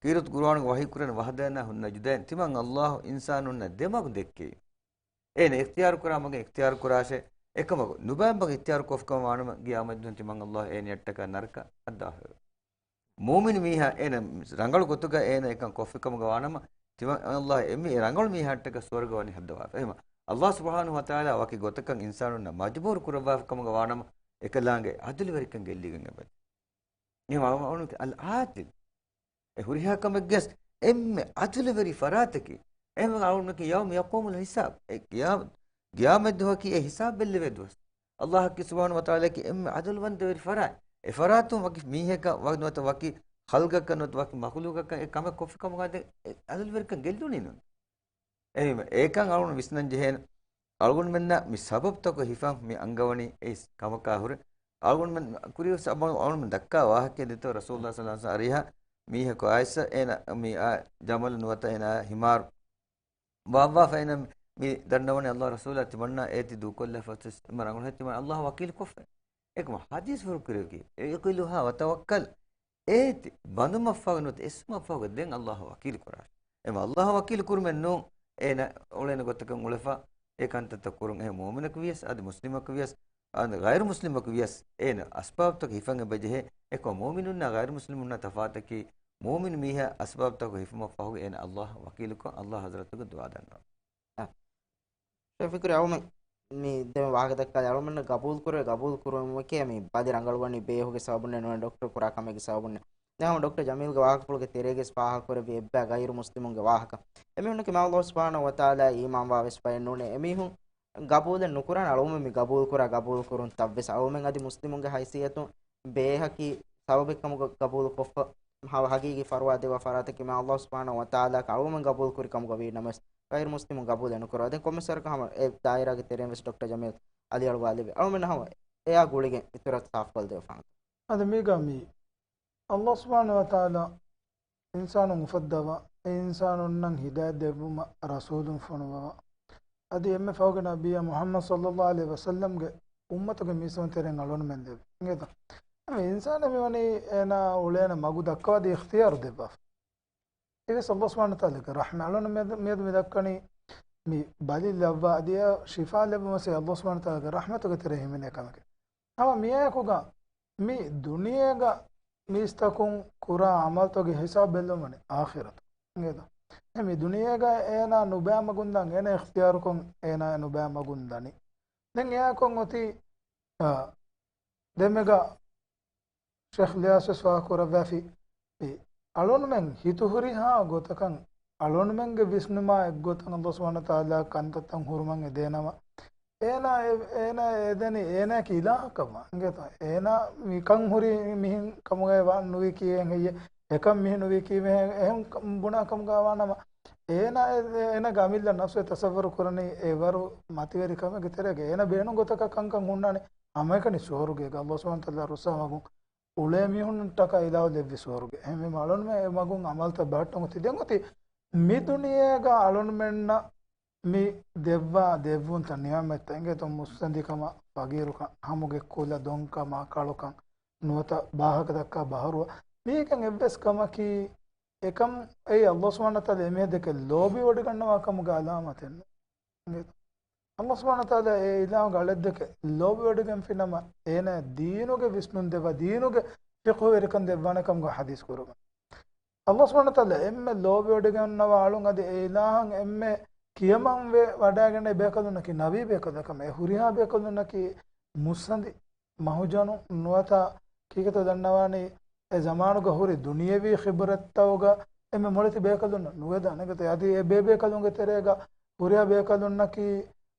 ކީރިތި ޤުރުއާނުގެ ވަޙީ ކުރަން ވަޙްދަނާ ހުންނަ ޖުދައިން ތިމަން ﷲ އިންސާނުންނަށް ދެމަގު ދެއްކެވި. އޭނަ އިޚްތިޔާރު ކުރާ މަގެއް އިޚްތިޔާރު ކުރާށޭ، އެކަމަކު ނުބައި މަގު އިޚްތިޔާރު ކޮށްފިކަމަށް ވާނަމަ، ގިޔާމަތްދުވަހު ތިމަން ﷲ އޭނިއަށްޓަކާ ނަރަކަ ހައްދަވާފައެވެ. މުއުމިނު މީހާ އޭނަ ރަނގަޅު ގޮތުގަ އޭނަ އެކަން ކޮށްފިކަމުގަ ވާނަމަ، ތިމަން ﷲ އެ މި ރަނގަޅު މީހާއަށްޓަކާ ސުވަރުގެ ވަނީ ހައްދަވާފަ. އެހެމަ ﷲ ސުބްޙާނަހޫ ވަތަޢާލާ ވަކި ގޮތަކަށް އިންސާނުންނަށް މަޖުބޫރު ކުރައްވާފިކަމުގަ ވާނަމަ، އެކަލާނގެ ޢަދުލުވެރިކަން ގެއްލިގެން އެބަދޭ. އެހެން އަޅުގަނޑު އަލް ޢާދިލް. އެ ހުރިހާ ކަމެއްގެސް އެންމެ ޢަދުލުވެރި ފަރާތަކީ. އެހެންވެ އަޅުގަނޑަކީ ޔައުމު ޔަޤޫމުލް ޙިސާބް. އެ ޤިޔާ-، ޤިޔާމަތްދުވަހަކީ އެ ޙިސާބް ބެއްލެވޭ ދުވަސް. ﷲ އަކީ ސުބްޙާނަހޫ ވަތަޢާލާއަކީ އެންމެ ޢަދުލުވަންތަވެރި ފަރާތް. އެ ފަރާތުން ވަކި މީހަކަށް ވަ-، ނުވަތަ ވަކި ޚަލްޤަކަށް ނުވަތަ ވަކި މަޚްލޫޤަކަށް އެ ކަމެއް ކޮށްފި ކަމުގަ އަދި އެ ޢަދުލުވެރިކަން ގެއްލުނީ ނޫން. އެހެންވެ، އެކަން އަޅުގަނޑު ވިސްނަން ޖެހޭނެ. އަޅުގަނޑުމެންނަށް މި ސަބަބުތަކުގެ ހިފަން މި އަންގަވަނީ އެއް ކަމަކާ ހުރެ. އަޅުގަނޑުމެން ކުރިޔަސް އަބަ-، އަޅުގަނޑުމެން ދައްކާ ވާހަކައެއް ދެއްތޯ ރަސޫލުﷲ ޞައްލަﷲ ޢަލައިހި ވަސައްލަމަ އަރިހަށް މީހަކު އައިސް އޭނަ މި އާ ޖަމަލު ނުވަތަ އޭނަ ހިމާރު ބާއްވާފަ އޭނަ މި ދަންނަވަނީ ﷲ ރަސޫލާ ތިމަންނާ އޭތި ދޫކޮށްލާފަ މަ ރަނގަޅު ހެއް ތިމަން ﷲ ވަކީލު ކޮށްފަ. އެކަމަ ޙަދީޘް ފުރުކުރެވި އިޢުޤިލުހާ ވަތަވައްކަލް. އޭތި ބަނދުމަށްފަހުގަ ނުވަތަ އެއްސުމަށްފަހުގަ ދެން ﷲ ވަކީލު ކުރާށޭ. އެމަ ﷲ ވަކީލު ކުރުމެއް ނޫން، އޭނަ އުޅޭނެ ގޮތަކަށް އުޅެފަ، އެ ކަންތައްތައް ކުރުން. އެހެން މުއުމިނަކު ވިޔަސް، އަދި މުސްލިމަކު ވިޔަސް، އަދި ޣައިރު މުސްލިމަކު ވިޔަސް، އޭނަ އަސްބާބުތަކަށް ހިފަން އެބަޖެހޭ. އެކަމަ މުއުމިނުންނާ ޣައިރު މުސްލިމުންނާ ތަފާތަކީ، މުއުމިނު މީހާ އަސްބާބުތަކަށް ހިފުމަށްފަހުގަ އޭނަ ﷲ ވަކީލުކޮށް، ﷲ ޙަޟްރަތުގަ ދުޢާ ދަންނަވަން. ޝަފީޤު އަޅުމެން މި ދެން ވާހަކަ ދައްކާލި އަޅުމެންނަށް ގަބޫލު ކުރޭ، ގަބޫލު ކުރުމަކީ މި ބަލި ރަނގަޅުވަނީ ބޭހުގެ ސަބަބުންނޭ ނޫނޭ ޑޮކްޓަރު ކުރާ ކަމެއްގެ ސަބަބުންނޭ. ދެން ހަމަ ޑޮކްޓަރ ޖަމީލްގެ ވާހަކަފުޅުގެ ތެރޭގަސް ފާހަގަކުރެއްވި އެއްބައި ޣައިރު މުސްލިމުންގެ ވާހަކަ. އެމީހުންނަކީ މާ ﷲ ސުބްޙާނަހޫ ވަތަޢާލާ އީމާންވާ ވެސް ބައެއް ނޫނޭ. އެމީހުން ގަބޫލެއް ނުކުރާނެ. އަޅުމެން މި ގަބޫލު ކުރާ ގަބޫލު ކުރުން ތައްވެސް އަޅުމެން އަދި މުސްލިމުންގެ ހައިސިއްޔަތުން ބޭހަކީ ސަބަބެއްކަމުގަ ގަބޫލުކޮށްފަ، ހަ-، ހަގީގީ ފަރުވާ ދެއްވާ ފަރާތަކީ މާ ﷲ ސުބްޙާނަހޫ ވަތަޢާލާއަކަށް އަޅުގަނޑުމެން ގަބޫލު ކުރި ކަމުގަ ވީ ނަމަވެސް، ޣައިރު މުސްލިމުން ގަބޫލެއް ނުކުރާ. ދެން ކޮންމެސް ވަރަކަށް ހަމަ އެ ދާއިރާގެ ތެރެއިން ވެސް ޑޮކްޓަރ ޖަމީލް އަލީ އަޅުވާލެއްވި. އަޅުމެންނަށް ހަމަ އެއާ ގުޅިގެން އިތުރަށް ސާފުކޮށްދެވިފާނެ. އަދި މީގަ މި ﷲ ސުބްޙާނަހޫ ވަތަޢާލާ އިންސާނުން އުފައްދަވާ، އެ އިންސާނުންނަށް ހިދާޔަތް ދެއްވުމަށް ރަސޫލުން ފޮނުވަވާ، އަދި އެންމެ ފަހުގެ ނަބިއްޔާ މުޙައްމަދު ޞައްލަﷲ ޢަލައިހި ވަސައްލަމްގެ އުއްމަތުގެ މީސްތަކުން ތެރެއިން އަޅުގަނޑުމެން ލެއްވި. އިނގޭތަ؟ އެ އިންސާނާ މިވަނީ އޭނާ އުޅޭނެ މަގު ދައްކަވާދީ އިޚްތިޔާރު ދެއްވާފަ. އެވެސް ﷲ ސުބްޙާނަހޫ ވަތަޢާލާގެ ރަޙްމަތް. އަޅުގަނޑު މިއަދު، މިއަދު މި ދައްކަނީ މި ބަލި ލައްވާ އަދި އެ ޝިފާ ލެއްވުމަށް ﷲ ސުބްޙާނަހޫ ވަތަޢާލާގެ ރަޙްމަތުގެ ތެރެއިން ހިމެނޭ ކަމެކޭ. ހަމަ މިއާއެކުގަ މި ދުނިޔޭގަ މީސްތަކުން ކުރާ ޢަމަލުތަކުގެ ހިސާބު ބެއްލުމަށް ވަނީ އާޚިރަތު. އިނގޭތަ؟ އެ މި ދުނިޔޭގަ އޭނާ ނުބައި މަގުން ދާން އޭނާ އިޚްތިޔާރުކޮށް އޭނާ ނުބައި މަގުން ދަނީ. ދެން އެއާއެކު އޮތީ، އާ، ދެމެގަ ޝޭޚް ލިޔާސް ވެސް ފާހަގަކުރައްވާފި، އެ އަޅުންމެން ހިތު ހުރިހާ ގޮތަކަށް އަޅުންމެންގެ ވިސްނުމާ އެއްގޮތަށް ﷲ ސުބްޙާނަހޫ ވަތަޢާލާ ކަންތައްތައް ހުރުމަށް އެދޭނަމަ، އޭނާ އެ-، އޭނާ އެދެނީ އޭނާއަކީ އިލާހަކަށްވާ. އިނގޭތަ؟ އޭނާ މިކަން ހުރި މިހެން ކަމުގައި ވާން ނުވީކީ އެހެން ހެއްޔޭ؟ އެކަން މިހެން ނުވީކީ މިހެން އެހެން ކަ-، ބުނާ ކަމުގަ ވާނަމަ، އޭނާ އެ-، އޭނާގެ އަމިއްލަ ނަފްސު އެ ތަޞައްވަރު ކުރަނީ އެވަރު މަތިވެރި ކަމެއްގެ ތެރޭގަ. އޭނާ ބޭނުން ގޮތަކަށް ކަންކަން ހުންނާނެ. ހަމައެކަނި ސުވަރުގޭގަ ﷲ ސުބްޙާނަހޫ ވަތަޢާލާ ރުއްސާ މަގުން އުޅޭ މީހުންނަށްޓަކާ އިލާހު ލެއްވި ސުވަރުގެ. އެހެންވީމަ އަޅުންމެ އެ މަގުން ޢަމަލުތައް ބަހައްޓަން އޮތީ. ދެން އޮތީ މި ދުނިޔޭގަ އަޅުންމެންނަށް މި ދެއްވާ ދެއްވުންތައް ނިޢުމަތްތައް އިނގޭތޯ މުއްސަނދިކަމާ، ފަގީރުކަން، ހަމުގެ ކުލަ ދޮންކަމާ، ކަޅުކަން، ނުވަތަ ބާހަކަ ދައްކާ ބަހަރުވަ. މީގެން އެއްވެސް ކަމަކީ އެކަން އެއީ ﷲ ސުބްޙާނަހޫ ވަތަޢާލާ އެމީހެއްދެކެ ލޯބިވޮޑިގަންނަވާ ކަމުގެ ޢަލާމަތެއް ނޫން. އިނގޭތޯ؟ ﷲ ސުބްޙާނަހޫ ވަތަޢާލާ އެ އިލާހުގެ އަޅެއްދެކެ ލޯބިވޮޑިގެންފިނަމަ، އޭނާ ދީނުގެ ވިސްނުން ދެއްވާ، ދީނުގެ ފިޤުހުވެރިކަން ދެއްވާނެ ކަމުގަ ޙަދީޘް ކުރުމަށް. ﷲ ސުބްޙާނަހޫ ވަތަޢާލާ އެންމެ ލޯބިވޮޑިގަންނަވާ އަޅުން އަދި އެ އިލާހަށް އެންމެ ކިޔަމަންވެ ވަޑައިގަންނަ ބޭކަލުންނަކީ ނަބީ ބޭކަލުން ކަމެއް. އެ ހުރިހާ ބޭކަލުންނަކީ މުއްސަނދި މަހުޖަނު ނުވަތަ ކީކޭތޯ ދަންނަވާނީ، އެ ޒަމާނުގަ ހުރި ދުނިޔެވީ ޚިބްރަތްތަކުގަ އެންމެ މޮޅެތި ބޭކަލުންނަށް ނުވެދާނެ. އެނގޭތޯ އަދި އެ ބޭބޭކަލުންގެ ތެރޭގަ ހުރިހާ ބޭކަލުންނަކީ،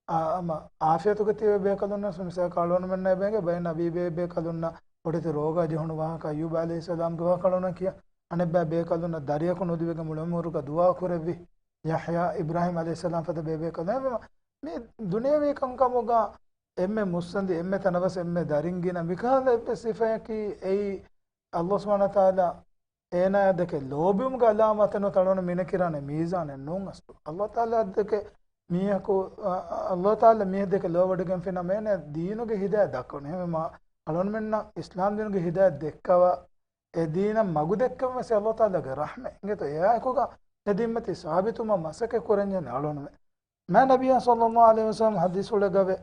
އާ، ހަމަ އާފިޔަތުގަ ތިބޭ ބޭކަލުންނަށް މިސާލަކަށް އަޅުގަނޑުމެންނަށް އެބަ އެނގޭ ބައެއް ނަބީ ބޭ-، ބޭކަލުންނަށް ބޮޑެތި ރޯގާ ޖެހުނު ވާހަކަ އައްޔޫބް ޢަލައިހިއްސަލާމްގެ ވާހަކަ އަޅުގަނޑު ކިޔާ. އަނެއްބައި ބޭކަލުންނަށް ދަރިޔަކު ނުލިބިގެން މުޅި އުމުރުގަ ދުޢާ ކުރެއްވި. ޔަޙްޔާ އިބްރާހީމް ޢަލައިހިއްސަލާމް ފަދަ ބޭބޭކަލުން. އެހެންވީމަ، މި ދުނިޔެވީ ކަންކަމުގަ އެންމެ މުއްސަނދި، އެންމެ ތަނަވަސް، އެންމެ ދަރިންގިނަ މިކަހަލަ އެއްވެސް ސިފަޔަކީ އެއީ އައްލާހު ސުބްޙާނަހު ވަތަޢާލާ އޭނާއާ ދެކެ ލޯބިވުމުގެ ޢަލާމާތެއް ނުވަތަ އަޅުގަނޑު މިނަކިރާނެ މީޒާނެއް ނޫން އަސްލު. އައްލާހު ތަޢާލާ ދެކެ މީހަކު، އަ، އަ، އައްލާހު ތަޢާލާ މީހެއް ދެކެ ލޯބިވެގެންފިނަމަ އޭނަ ދީނުގެ ހިދާޔަތް ދައްކަވަނީ. އެހެންވީމަ އަޅުގަނޑުމެންނަށް އިސްލާމް ދީނުގެ ހިދާޔަތް ދެއްކަވާ، އެ ދީނަށް މަގު ދެއްކެވުމަށް ވެސް އައްލާހު ތަޢާލާގެ ރަޙްމަތް. އިނގޭތޯ އެއާއެކުގަ އެ ދިންމަތީ ސާބިތުވުމަށް މަސައްކަތް ކުރަންޖެހޭނެ އަޅުގަނޑުމެން. މާތް ނަބިއްޔާ ޞައްލައްލާހު ޢަލައިހި ވަސައްލަމް ޙަދީޘްފުޅެއްގަވޭ،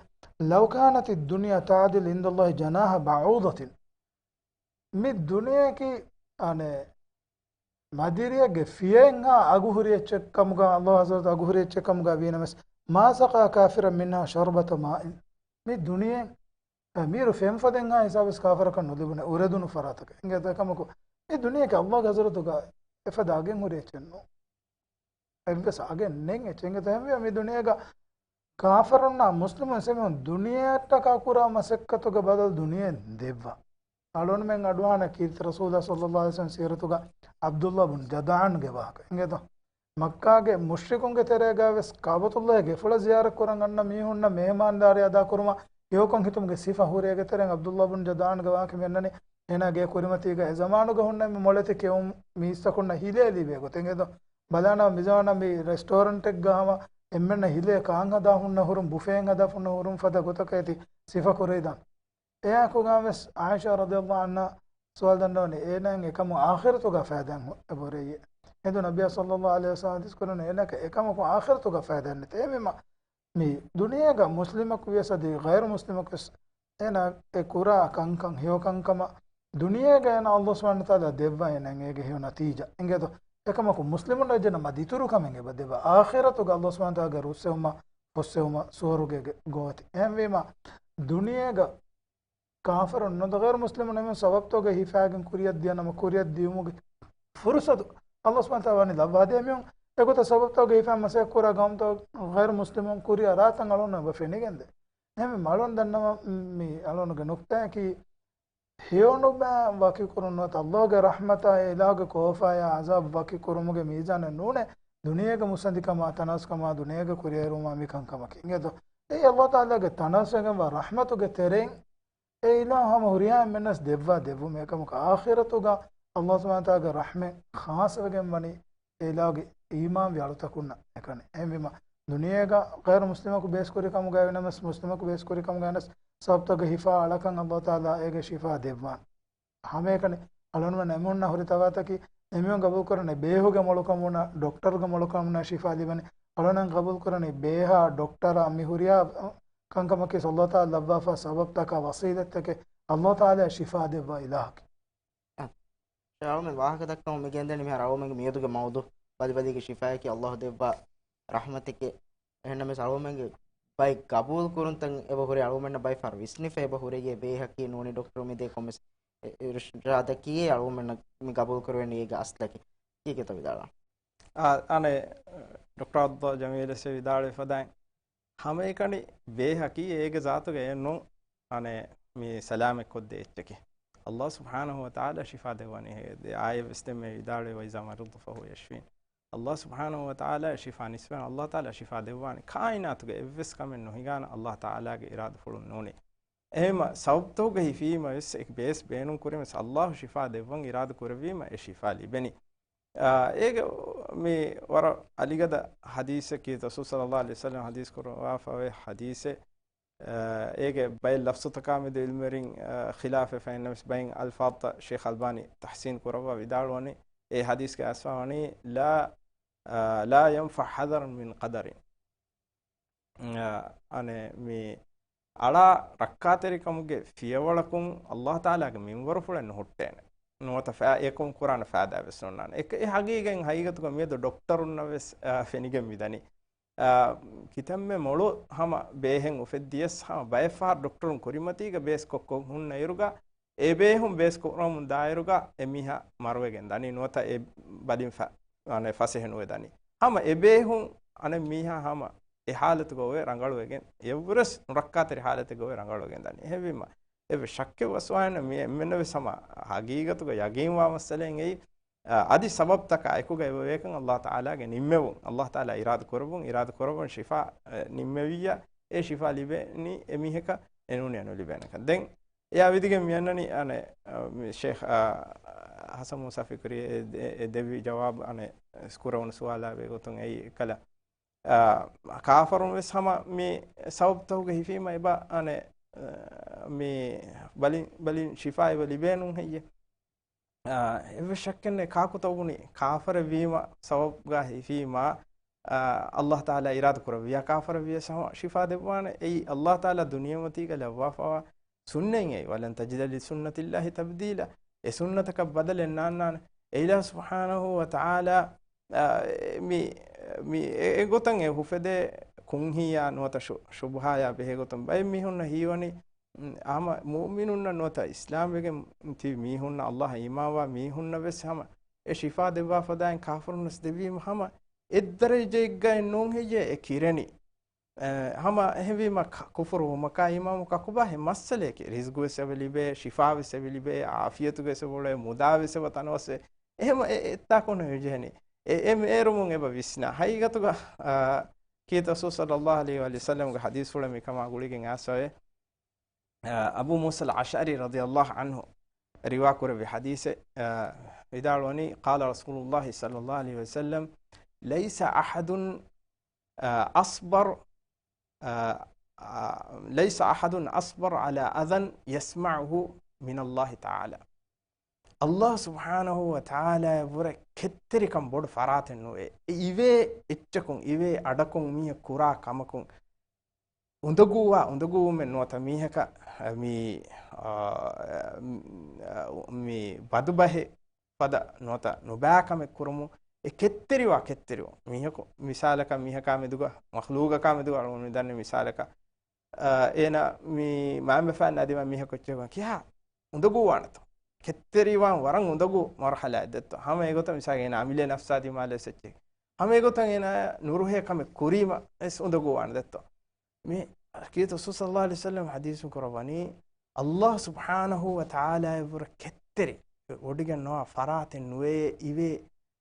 "لو كانت الدنيا تعدل عند الله جناح بعوضة." މި ދުނިޔެއަކީ، އަނެއް، މަދިރިއެއްގެ ފިޔައެއްހާ އަގުހުރި އެއްޗެއް ކަމުގަ، އައްލާހު ޙަޟްރަތު އަގުހުރި އެއްޗެއް ކަމުގަ ވީނަމަވެސް، "ما سقى كافرا منها شربة ماء." މި ދުނިޔެ، އެ، މީރު ފެންފަދައެއްހާ ހިސާބަސް ކާފަރަކަށް ނުލިބުނެ އުރެދުނު ފަރާތަކަށް. އިނގޭތޯ އެކަމަކު، މި ދުނިޔެއަކީ އައްލާހު ޙަޟްރަތުގަ އެފަދަ އަގެއް ހުރި އެއްޗެއް ނޫން. އެއްވެސް އަގެއް ނެތް އެއްޗެއް. އިނގޭތޯ އެހެންވީމަ މި ދުނިޔޭގަ ކާފަރުންނާ މުސްލިމުން ސެމިހުން ދުނިޔެއަށްޓަކާ ކުރާ މަސައްކަތުގެ ބަދަލު ދުނިޔެ ދެއްވާ. އަޅުގަނޑުމެން އަޑުއަހާނެ ކީރިތި ރަސޫލާ ޞައްލައްލާހު ޢަލައިހި ވަސައްލަމް ސީރަތުގަ ޢަބްދުއްލާ ބުން ޖަދާންގެ ވާހަކަ. އިނގޭތޯ؟ މައްކާގެ މުޝްރިކުންގެ ތެރޭގަ ވެސް ކަޢުބަތުއްލާހި ގެފުޅަށް ޒިޔާރަތް ކުރަން އަންނަ މީހުންނަށް މެހެމާންދާރީ އަދާކުރުމަށް ހެޔޮކޮށް ހިތުމުގެ ސިފަ ހުރި. އޭގެ ތެރެއިން ޢަބްދުއްލާ ބުން ޖަދާންގެ ވާހަކަ މި އަންނަނީ، އޭނާ ގެ ކުރިމަތީގަ އެ ޒަމާނުގަ ހުންނަ އެންމެ މޮޅެތި ކެއުން މީސްތަކުންނަށް ހިލޭ ލިބޭ ގޮތެއް. އިނގޭތޯ؟ ބަލާނަމަ މިޒާނަށް މި ރެސްޓޯރެންޓެއްގަ ހަމަ އެންމެންނަށް ހިލޭ ކާން ހަދާ ހުންނަ ހުރުން، ބުފޭއެއް ހަދާ ހުންނަ ހުރުން ފަދަ ގޮތަކަށް އޭތި ސިފަ ކުރެވިދާނެ. އެއާއެކުގަ ވެސް ޢާއިޝާ ރަޟިޔައްލާހު ޢަންހާ ސުވާލު ދަންނަވަނީ، އޭނާއަށް އެކަމު އާޚިރަތުގަ ފައިދާއެއް އެބަހުރެއްޔޭ؟ އެހިނދު ނަބިއްޔާ ޞައްލައްލާހު ޢަލައިހި ވަސައްލަމް ޙަދީޘް ކުރަނީ، އޭނާއަކަށް އެކަމަކު އާޚިރަތުގަ ފައިދާއެއް ނެތޭ. އެހެންވީމަ މި ދުނިޔޭގަ މުސްލިމަކު ވިޔަސް އަދި ޣައިރު މުސްލިމަކު ވެސް އޭނާ އެ ކުރާ ކަންކަން ހެޔޮ ކަންކަމަށް ދުނިޔޭގަ އޭނާ އައްލާހު ސުބްޙާނަހު ވަތަޢާލާ ދެއްވާ އޭނާއަށް އޭގެ ހެޔޮ ނަތީޖާ. އިނގޭތޯ؟ އެކަމަކު މުސްލިމުންނަށް ޖެނަމަ ދިތުރު ކަމެއް އެބަ ދެއްވާ. އާޚިރަތުގަ އައްލާހު ސުބްޙާނަހު ވަތަޢާލާގެ ރުއްސެވުމަށް، ފުއްސެވުމަށް ސުވަރުގޭގެ ގޯތި. އެހެންވީމަ ދުނިޔޭގަ ކާފަރުން ނުވަތަ ޣައިރު މުސްލިމުން އެމީހުން ސަބަބުތަކުގެ ހިފާގެން ކުރިއަށް ދިޔަ ނަމަ، ކުރިއަށް ދިޔުމުގެ ފުރުސަތު އައްލާހު ސުބްޙާނަހު ވަތަޢާލާ ވަނީ ލައްވާދޭ. އެމީހުން އެގޮތަށް ސަބަބުތަކުގެ ހިފާ މަސައްކަތް ކުރާ ގައުމުތައް ޣައިރު މުސްލިމުން ކުރިއަށް ރާތަން އަޅުގަނޑު އެބަ ފެނިގެންދޭ. އެހެންވީމަ އަޅުގަނޑު ދަންނަވަން މި އަޅުގަނޑުގެ ނުކްތާއަކީ، ހެޔޮނުބައި ވަކިކުރުން ނުވަތަ އައްލާހުގެ ރަޙްމަތާ އެ އިލާހުގެ ކޯފާޔާ ޢަޒާބު ވަކިކުރުމުގެ މީޒާނެއް ނޫނޭ، ދުނިޔޭގެ މުއްސަނދިކަމާ، ތަނަވަސްކަމާ، ދުނިޔޭގެ ކުރިއެރުވުމާ މި ކަންކަމަކީ. އިނގޭތޯ؟ އެއީ އައްލާހު ތަޢާލާގެ ތަނަވަސްވެގެންވާ ރަޙްމަތުގެ ތެރެއިން އެ އިލާހު ހަމަ ހުރިހާ އެންމެންނަސް ދެއްވާ ދެއްވުމެއް. އެކަމަކު އާޚިރަތުގަ އައްލާހު ސުބްޙާނަހު ވަތަޢާލާގެ ރަޙްމަތް ޚާއްޞަވެގެން ވަނީ އެ އިލާހުގެ އީމާންވި އަޅުތަކުންނަށް އެކަނި. އެހެންވީމަ ދުނިޔޭގަ ޣައިރު މުސްލިމަކު ބޭސްކުރި ކަމުގައި ނަމަވެސް މުސްލިމަކު ބޭސްކުރި ކަމުގައި ނަސް ސަބަބުތަކުގެ ހިފާ އަޅަކަށް އައްލާހު ތަޢާލާ އޭގެ ޝިފާ ދެއްވާނެ. ހަމައެކަނި އަޅުގަނޑުމެން އެމީހުންނާ ހުރި ތަފާތަކީ، އެމީހުން ގަބޫލުކުރަނީ ބޭހުގެ މޮޅުކަމުންނާ ޑޮކްޓަރުގެ މޮޅުކަމުންނާ ޝިފާ ލިބެނީ. އަޅުގަނޑުމެން ގަބޫލުކުރަނީ ބޭހާ ޑޮކްޓަރާ މި ހުރިހާ ކަންކަމަކީ އައްލާހު ތަޢާލާ ލައްވާފާ ސަބަބުތަކާ ވަސީލަތްތަކެއް އައްލާހު ތަޢާލާ ޝިފާ ދެއްވާ އިލާހަކީ. އަ، އަޅުގަނޑުމެން ވާހަކަ ދައްކަމުން މި ގެންދަނީ މިހާރު އަޅުގަނޑުމެންގެ މިއަދުގެ މައުޟޫޢު ބަލިބަލީގެ ޝިފާއަކީ އައްލާހު ދެއްވާ ރަޙްމަތެކޭ. އެހެންނަމަވެސް އަޅުގަނޑުމެންގެ ބައެއް ގަބޫލު ކުރުންތައް އެބަ ހުރޭ، އަޅުގަނޑުމެންނަށް ބައެއް ފަހަރު ވިސްނިފަ އެބަ ހުރެއޭ ބޭހަކީ ނޫނީ ޑޮކްޓަރު މި ދޭ ކޮންމެސް އި-، އިރުޝާދަކީ އަޅުގަނޑުމެންނަށް މި ގަބޫލު ކުރެވެނީ އޭގެ އަސްލަކީ. ކީކޭތޯ ވިދާޅާ؟ އާ، އަނެއް، ޑޮކްޓަރ ޢަބްދުﷲ ޖަމީލަށް ވިދާޅުވި ފަދައިން، ހަމައެކަނި ބޭހަކީ އޭގެ ޒާތުގައި ނޫން، އަނެއް، މި ސަލާމަތްކޮށްދޭ އެއްޗެކޭ. އައްލާހު ސުބްޙާނަހު ވަތަޢާލާ ޝިފާ ދެއްވަނީ. އާޔަތް ވެސް ދެންމެ ވިދާޅުވޭ، "وإذا مرضت فهو يشفين." އައްލާހު ސުބްޙާނަހު ވަތަޢާލާ ޝިފާ ނިސްބަތް، އައްލާހު ތަޢާލާ ޝިފާ ދެއްވާނެ. ކާއިނާތުގެ އެއްވެސް ކަމެއް ނުހިނގާނެ އައްލާހު ތަޢާލާގެ އިރާދަފުޅުން ނޫނީ. އެހެންވީމަ ސަބަބުތަކުގަ ހިފީމަ ވެސް އެ ބޭސް ބޭނުން ކުރީމަ ވެސް އައްލާހު ޝިފާ ދެއްވަން އިރާދަ ކުރެއްވީމަ އެ ޝިފާ ލިބެނީ. އާ، އޭގެ މި ވަރަށް އަލިގަދަ ޙަދީޘެއް ކީ، ރަސޫލު ޞައްލައްލާހު ޢަލައިހި ވަސައްލަމަ ޙަދީޘް ކުރައްވާފައިވޭ ޙަދީޘެއް. އާ، އޭގެ ބައެއް ލަފްޒުތަކާ މެދު ޢިލްމުވެރިން، އާ، ޚިލާފެއް ފެންނަމަވެސް ބައެއް އަލްފާޡުތައް ޝޭޚް އަލްބާނީ ތަޙްސީން ކުރައްވާ ވިދާޅުވަނީ، އެ ޙަދީޘްގެ އަސްލު ވަނީ، لا، އާ، لا ينفع حذر من قدر. އަނެއް، މި އަޅާ ރައްކާތެރިކަމުގެ ފިޔަވަޅަކުން އައްލާހު ތަޢާލާގެ މިންވަރުފުޅެއް ނުހުއްޓޭނެ. ނުވަތަ ފައި-، އެކުން ކުރާނެ ފައިދާ ވެސް ނޯންނާނެ. އެ، އެ ހަގީގަތް ހަގީގަތުގަ މިއަދު ޑޮކްޓަރުންނަށް ވެސް، އާ، ފެނިގެން މިދަނީ. އާ، ކިތަންމެ މޮޅު ހަމަ ބޭހެއް އުފެއްދިޔަސް ހަމަ ބައެއް ފަހަރު ޑޮކްޓަރުން ކުރިމަތީގަ ބޭސް ކޮށްކޮށް ހުންނަ އިރުގަ، އެ ބޭހުން ބޭސް ކުރަމުން ދާއިރުގަ އެ މީހާ މަރުވެގެން ދަނީ، ނުވަތަ އެ ބަލިން ފަ-، އަނެއް ފަސޭހަ ނުވެ ދަނީ. ހަމަ އެ ބޭހުން އަނެއް މީހާ ހަމަ އެ ޙާލަތުގަ އޮވެ ރަނގަޅުވެގެން، އެއްވުރެސް ނުރައްކާތެރި ޙާލަތެއްގަ އޮވެ ރަނގަޅުވެގެން ދަނީ. އެހެންވީމަ، އެއްވެސް ޝައްކެއް ވަސްވާހެން މި އެންމެންނަށް ވެސް ހަމަ ހަގީގަތުގަ ޔަގީންވާ މައްސަލައެއް އެއީ. އަދި ސަބަބްތަކާ އެކުގަ އެބަވޭކަން އައްލާހު ތަޢާލާގެ ނިންމެވުން، އައްލާހު ތަޢާލާ އިރާދަ ކުރެއްވުން، އިރާދަ ކުރެއްވުން ޝިފާ، އެ، ނިންމެވިއްޔާ، އެ ޝިފާ ލިބެނީ އެ މީހަކަށް، އެ ނޫނީ ނުލިބޭނެކަން. ދެން އެއާ ވިދިގެން މިއަންނަނީ، އަނެއް، އަ، މި ޝޭޚް، އަ، ޙަސަން މޫސާ ފިކުރީ އެ، އެ، އެ ދެއްވި ޖަވާބު، އަނެއް، ކުރެވުނު ސުވާލާ ވެގޮތުން އެއީ އެކަލަ، އަ، ކާފަރުން ވެސް ހަމަ މި ސަބަބުތަކުގަ ހިފީމަ އެބަ، އަނެއް، އަ، މި ބަލި، ބަލިން ޝިފާ އެބަ ލިބޭނުން ހެއްޔެ؟ އާ، އެއްވެސް ޝައްކެއް ނެތް، ކާކުތަ ބުނި، ކާފަރެއް ވީމަ ސަބަބުގަ ހިފީމާ، އާ، އައްލާހު ތަޢާލާ އިރާދަ ކުރެއްވިޔާ ކާފަރެއް ވިޔަސް ހަމަ ޝިފާ ދެއްވާނެ. އެއީ އައްލާހު ތަޢާލާ ދުނިޔެމަތީގަ ލައްވާފަވާ ސުންނަތް އެއީ. وَلَنْ تَجِدَ لِسُنَّتِ اللَّهِ تَبْدِيلًا. އެ ސުންނަތަކަށް ބަދަލެއް ނާންނާނެ. އެ އިލާހު ސުބްޙާނަހޫ ވަ ތަޢާލާ، އާ، މި، މި އެ، އެގޮތަށް އެ ހުފެދޭ ކުންހިއްޔާ ނުވަތަ ޝު-، ޝުބުހާޔާ ބެހޭގޮތުން ބައެއް މީހުންނަށް ހީވަނީ، އާ، ހަމަ މުއުމިނުންނަށް ނުވަތަ އިސްލާމްވެގެން ތިބި މީހުންނަށް، އައްލާހަށް އީމާންވާ މީހުންނަށް ވެސް ހަމަ އެ ޝިފާ ދެއްވާ ފަދައިން ކާފަރުންނަސް ދެއްވީމަ ހަމަ އެއްދަރަޖައެއްގައެއް ނޫން ހެއްޔޭ އެ ކިރެނީ. އެ، ހަމަ އެހެންވީމަ ކަ-، ކުފުރުވުމަކާ އީމާންވުމަކާ ކޮބާހޭ މައްސަލައެކޭ؟ ރިޒްގުވެސް އެބަ ލިބޭ، ޝިފާވެސް އެބަ ލިބޭ، އާފިޔަތުގެސް އެބަ އުޅޭ، މުދާވެސް އެބަ ތަނަވަސްވޭ. އެހެން އެ-، އެއްތާކު ނުވެޖެހެނީ. އެ-، އެ މޭރުމުން އެބަ ވިސްނާ. ހަގީގަތުގަ، އާ، ކީރިތި ރަސޫލު ޞައްލައްލާހު ޢަލައިހި ވައަލިހި ވަސައްލަމްގެ ޙަދީޘްފުޅެއް މިކަމާ ގުޅިގެން އައިސްފަވޭ. އަ، އަބޫ މޫސަލް އަޝްޢަރީ ރަޟިޔައްލާހު ޢަންހު ރިވާކުރެއްވި ޙަދީޘެއް، އަ، ވިދާޅުވަނީ، قال رسول الله صلى الله عليه وسلم، ليس أحد، އަ، أصبر، އަ، އަ، ليس أحد أصبر على أذى يسمعه من الله تعالى. އައްލާހު ސުބްޙާނަހޫ ވަ ތަޢާލާއަށްވުރެ ކެތްތެރިކަން ބޮޑު ފަރާތެއް ނުވޭ. އެ އިވޭ އެއްޗަކުން، އިވޭ އަޑަކުން މީހަކު ކުރާ ކަމަކުން އުނދަގޫވާ، އުނދަގޫވުމެއް ނުވަތަ މީހަކަށް މި، އާ، މި ބަދުބަހެއް ފަދަ ނުވަތަ ނުބައި ކަމެއް ކުރުމުން އެ ކެތްތެރިވާ، ކެތްތެރިވުން. މީހަކު މިސާލަކަށް މީހަކާ މެދުގަ، މަޚްލޫގަކާ މެދުގަ އަޅުގަނޑު މި ދަންނަ މިސާލަކަށް، އާ، އޭނަ މި މައިންބަފައިންނާ ދިމާ މީހަކު އެއްޗެއް ކިހާ އުނދަގޫވާނެތޯ؟ ކެތްތެރިވާން ވަރަށް އުނދަގޫ މަރުޙަލާއެއް ދެއްތޯ؟ ހަމަ އެގޮތަށް މިސާލަކަށް އޭނަ އަމިއްލަ ނަފްސާ ދިމާލަށް އެއްޗެއް. ހަމަ އެގޮތަށް އޭނަ ނުރުހޭ ކަމެއް ކުރީމަ ވެސް އުނދަގޫވާނެ ދެއްތޯ؟ މި ކީރިތި ރަސޫލު ޞައްލައްލާހު ޢަލައިހި ވަސައްލަމް ޙަދީޘުން ކުރައްވަނީ، އައްލާހު ސުބްޙާނަހޫ ވަ ތަޢާލާއަށްވުރެ ކެތްތެރި ވޮޑިގެން ނުވާ ފަރާތެއް ނުވޭ އިވޭ،